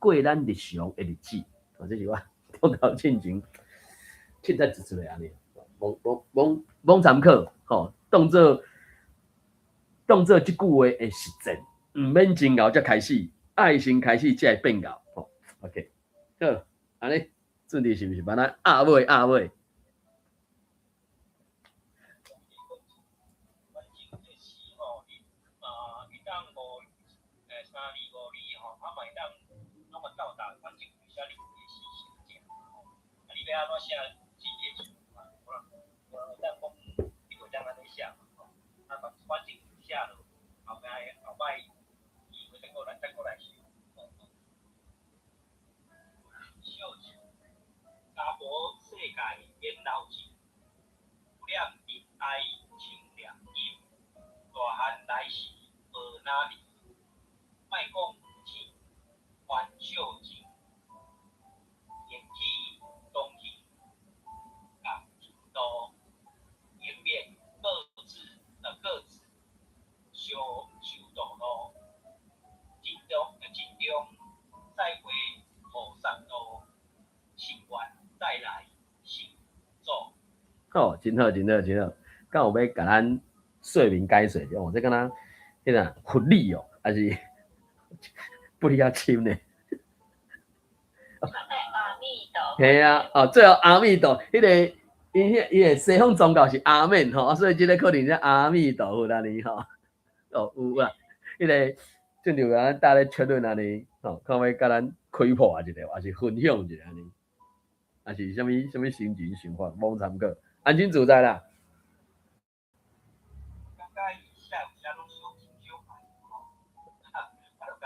過咱日常的日子。哦，這是我中晝進前凊彩一出來按呢，罔罔罔罔參考，吼，當做這句話的實踐，毋免真𠢕才開始，愛先開始才會變𠢕，吼。OK，好，按呢，準備是毋是幫咱壓尾壓尾？反正這詩吼，伊啊，伊當五三字五字吼，啊嘛會當攏會到達，反正有寫你的詩性正吼。啊，你欲按怎寫，是你的自由嘛，無人會當講你袂當按呢寫嘛吼。啊，反正有寫落，後擺後擺機會再閣來再閣來想。小情，查埔世界演老情，不念悲哀像念金，大漢來時無哪離，莫講情，還小情，言起東興共出道，迎面各自各自相修道路，真中真中再會菩薩道，心願再來成祖。好，真好，真好，真好。敢有欲共咱說明解說者？哦，這敢若彼個佛理哦，還是不哩較深呢？阿彌陀。嘿啊，哦，最後阿彌陀，彼個伊彼伊个西方宗教是阿門吼，所以這個可能是阿彌陀佛按呢吼。哦，有啊，彼個正就咱搭咧討論按呢，吼，看欲共咱開破一下，還是分享一下按呢，還是啥物啥物心情想法，罔參考，安心自在啦。感覺伊寫有寫攏小情小愛吼，啊，我就感覺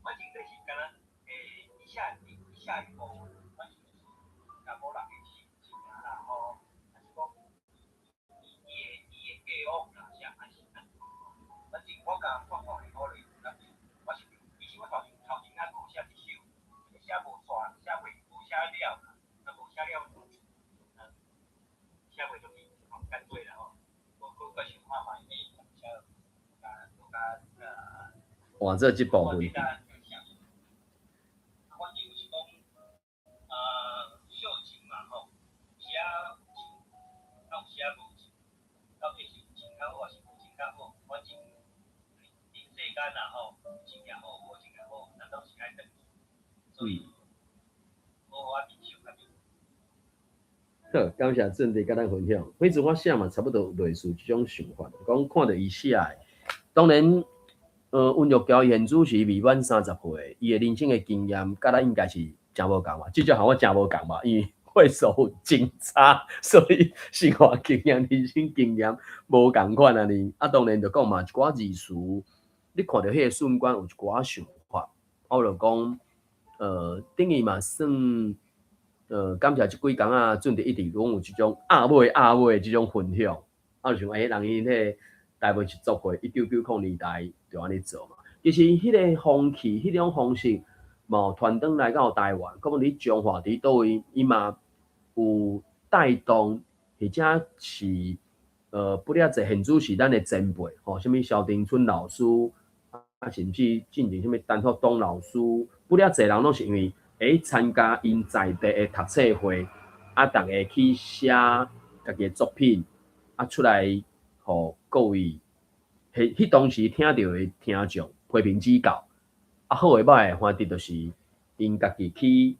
反正這是敢若伊寫伊寫一部分，反正就是查某人的心情啦吼，還是講伊的過往啦，啥還是按怎，反正我共看看會好咧，我是其實我頭前猶閣有寫一首，寫無煞，寫袂無寫了啦，啊無寫了，寫袂落去，吼，干脆啦吼，我閣閣想看覓，寫共閣換做這部分。反正就是講，小情嘛吼，有時仔有情，啊有時仔無情，到底是有情較好，還是無情較好？反正人世間啦吼，有情也好，無情也好，咱攏是愛轉去，所以好好仔珍惜較緊。好，感謝陣地佮咱分享。彼陣我寫嘛，差不多類似這種想法，講看著伊寫的，當然，溫玉橋伊現主時未滿30歲，伊的人生的經驗，佮咱應該是誠無仝嘛，至少和我誠無仝嘛，因為歲數真差，所以生活經驗、人生經驗無仝款按呢。啊，當然就講嘛，一寡字詞，你看著彼個瞬間有一寡想法，我就講，等於嘛算，感謝這幾工啊，陣地一直攏有這種壓尾壓尾的這種分享，啊，就想人𪜶彼個台北一族會1990年代就按呢做嘛。其實彼個風氣、彼種方式，嘛有傳轉來到台灣，可能佇彰化佇佗位，伊嘛有帶動，或者是不了濟現主是咱的前輩，吼，啥物蕭丁春老師，啊，甚至進前啥物陳福東老師，不了濟人攏是因為參加𪜶在地的讀冊會，啊，逐家去寫家己的作品，啊，出來予各位，彼當時聽著的聽眾批評指教，啊，好的歹的，反正就是𪜶家己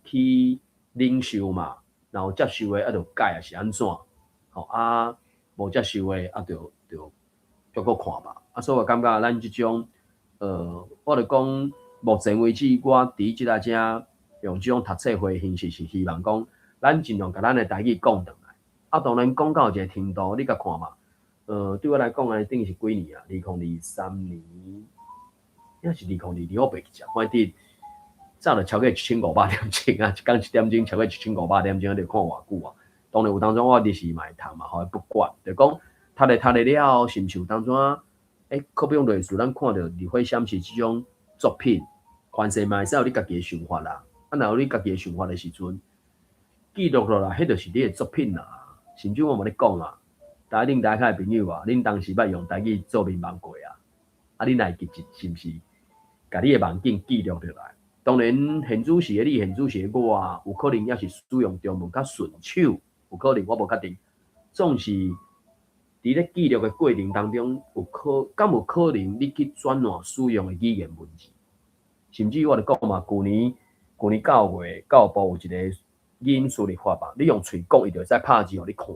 去領受嘛，然後接受的啊，就改抑是按怎，吼啊，無接受的啊，就再閣看吧。啊，所以我感覺咱這種，我就講目前為止，我佇這個遮用這種讀冊會形式，是希望講咱盡量共咱的台語講轉來。啊，當然講到一個程度，你共看嘛，對我來講按呢等於是幾年啊？2023年，抑是2022，我袂記得，反正早就超過1500點鐘啊！一工一點鐘超過1500點鐘，你看偌久啊？當然有當中我日時嘛會讀嘛，吼，不管，就講讀咧讀咧了後，是毋是有當中可比講類似咱看著日火閃爍這種作品，凡勢嘛會使有你家己的想法啦。啊，若有你家己的想法的時陣，記錄落來，彼就是你的作品啦。甚至我嘛咧講啊，大家恁大家的朋友啊，恁當時捌用台語做眠夢過啊？啊，恁若會記得是毋是？共你的夢境記錄落來，當然，現主時的你，現主時的我，有可能猶是使用中文較順手，有可能我無確定。總是佇咧記錄的過程當中，有可敢有可能你去轉換使用的語言文字，甚至我就講嘛，舊年舊年9月教育部有一個語音輸入法嘛，你用喙講，伊就會使拍字予你看。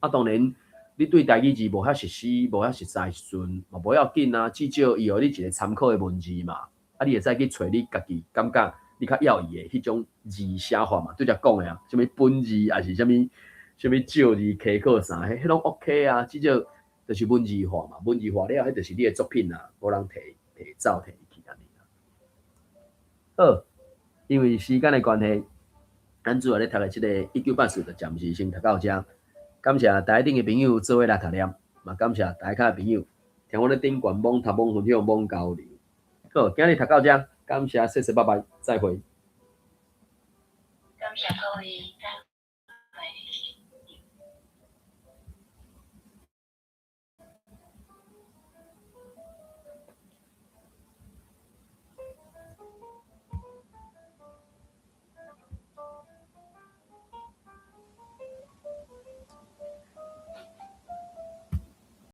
啊，當然你對台語字無遐熟悉、無遐熟似的時陣，嘛無要緊啊，至少伊予你一個參考的文字嘛。啊，你會使去揣你家己感覺你較要意的彼種字寫法嘛，拄才講的啊，啥物本字抑是啥物啥物借字溪靠啥，彼彼攏 OK 啊，至少就是文字化嘛，文字化了，彼就是你的作品啊，無人提提走提去按呢。好，因為時間的關係，咱主要咧讀的這个1984就暫時先讀到遮。感謝台頂的朋友做伙來讀念，嘛感謝台跤的朋友聽阮咧頂懸網讀網分享網交流。好，今日讀到遮，感謝，謝謝，拜拜，再會。感謝各位，再會。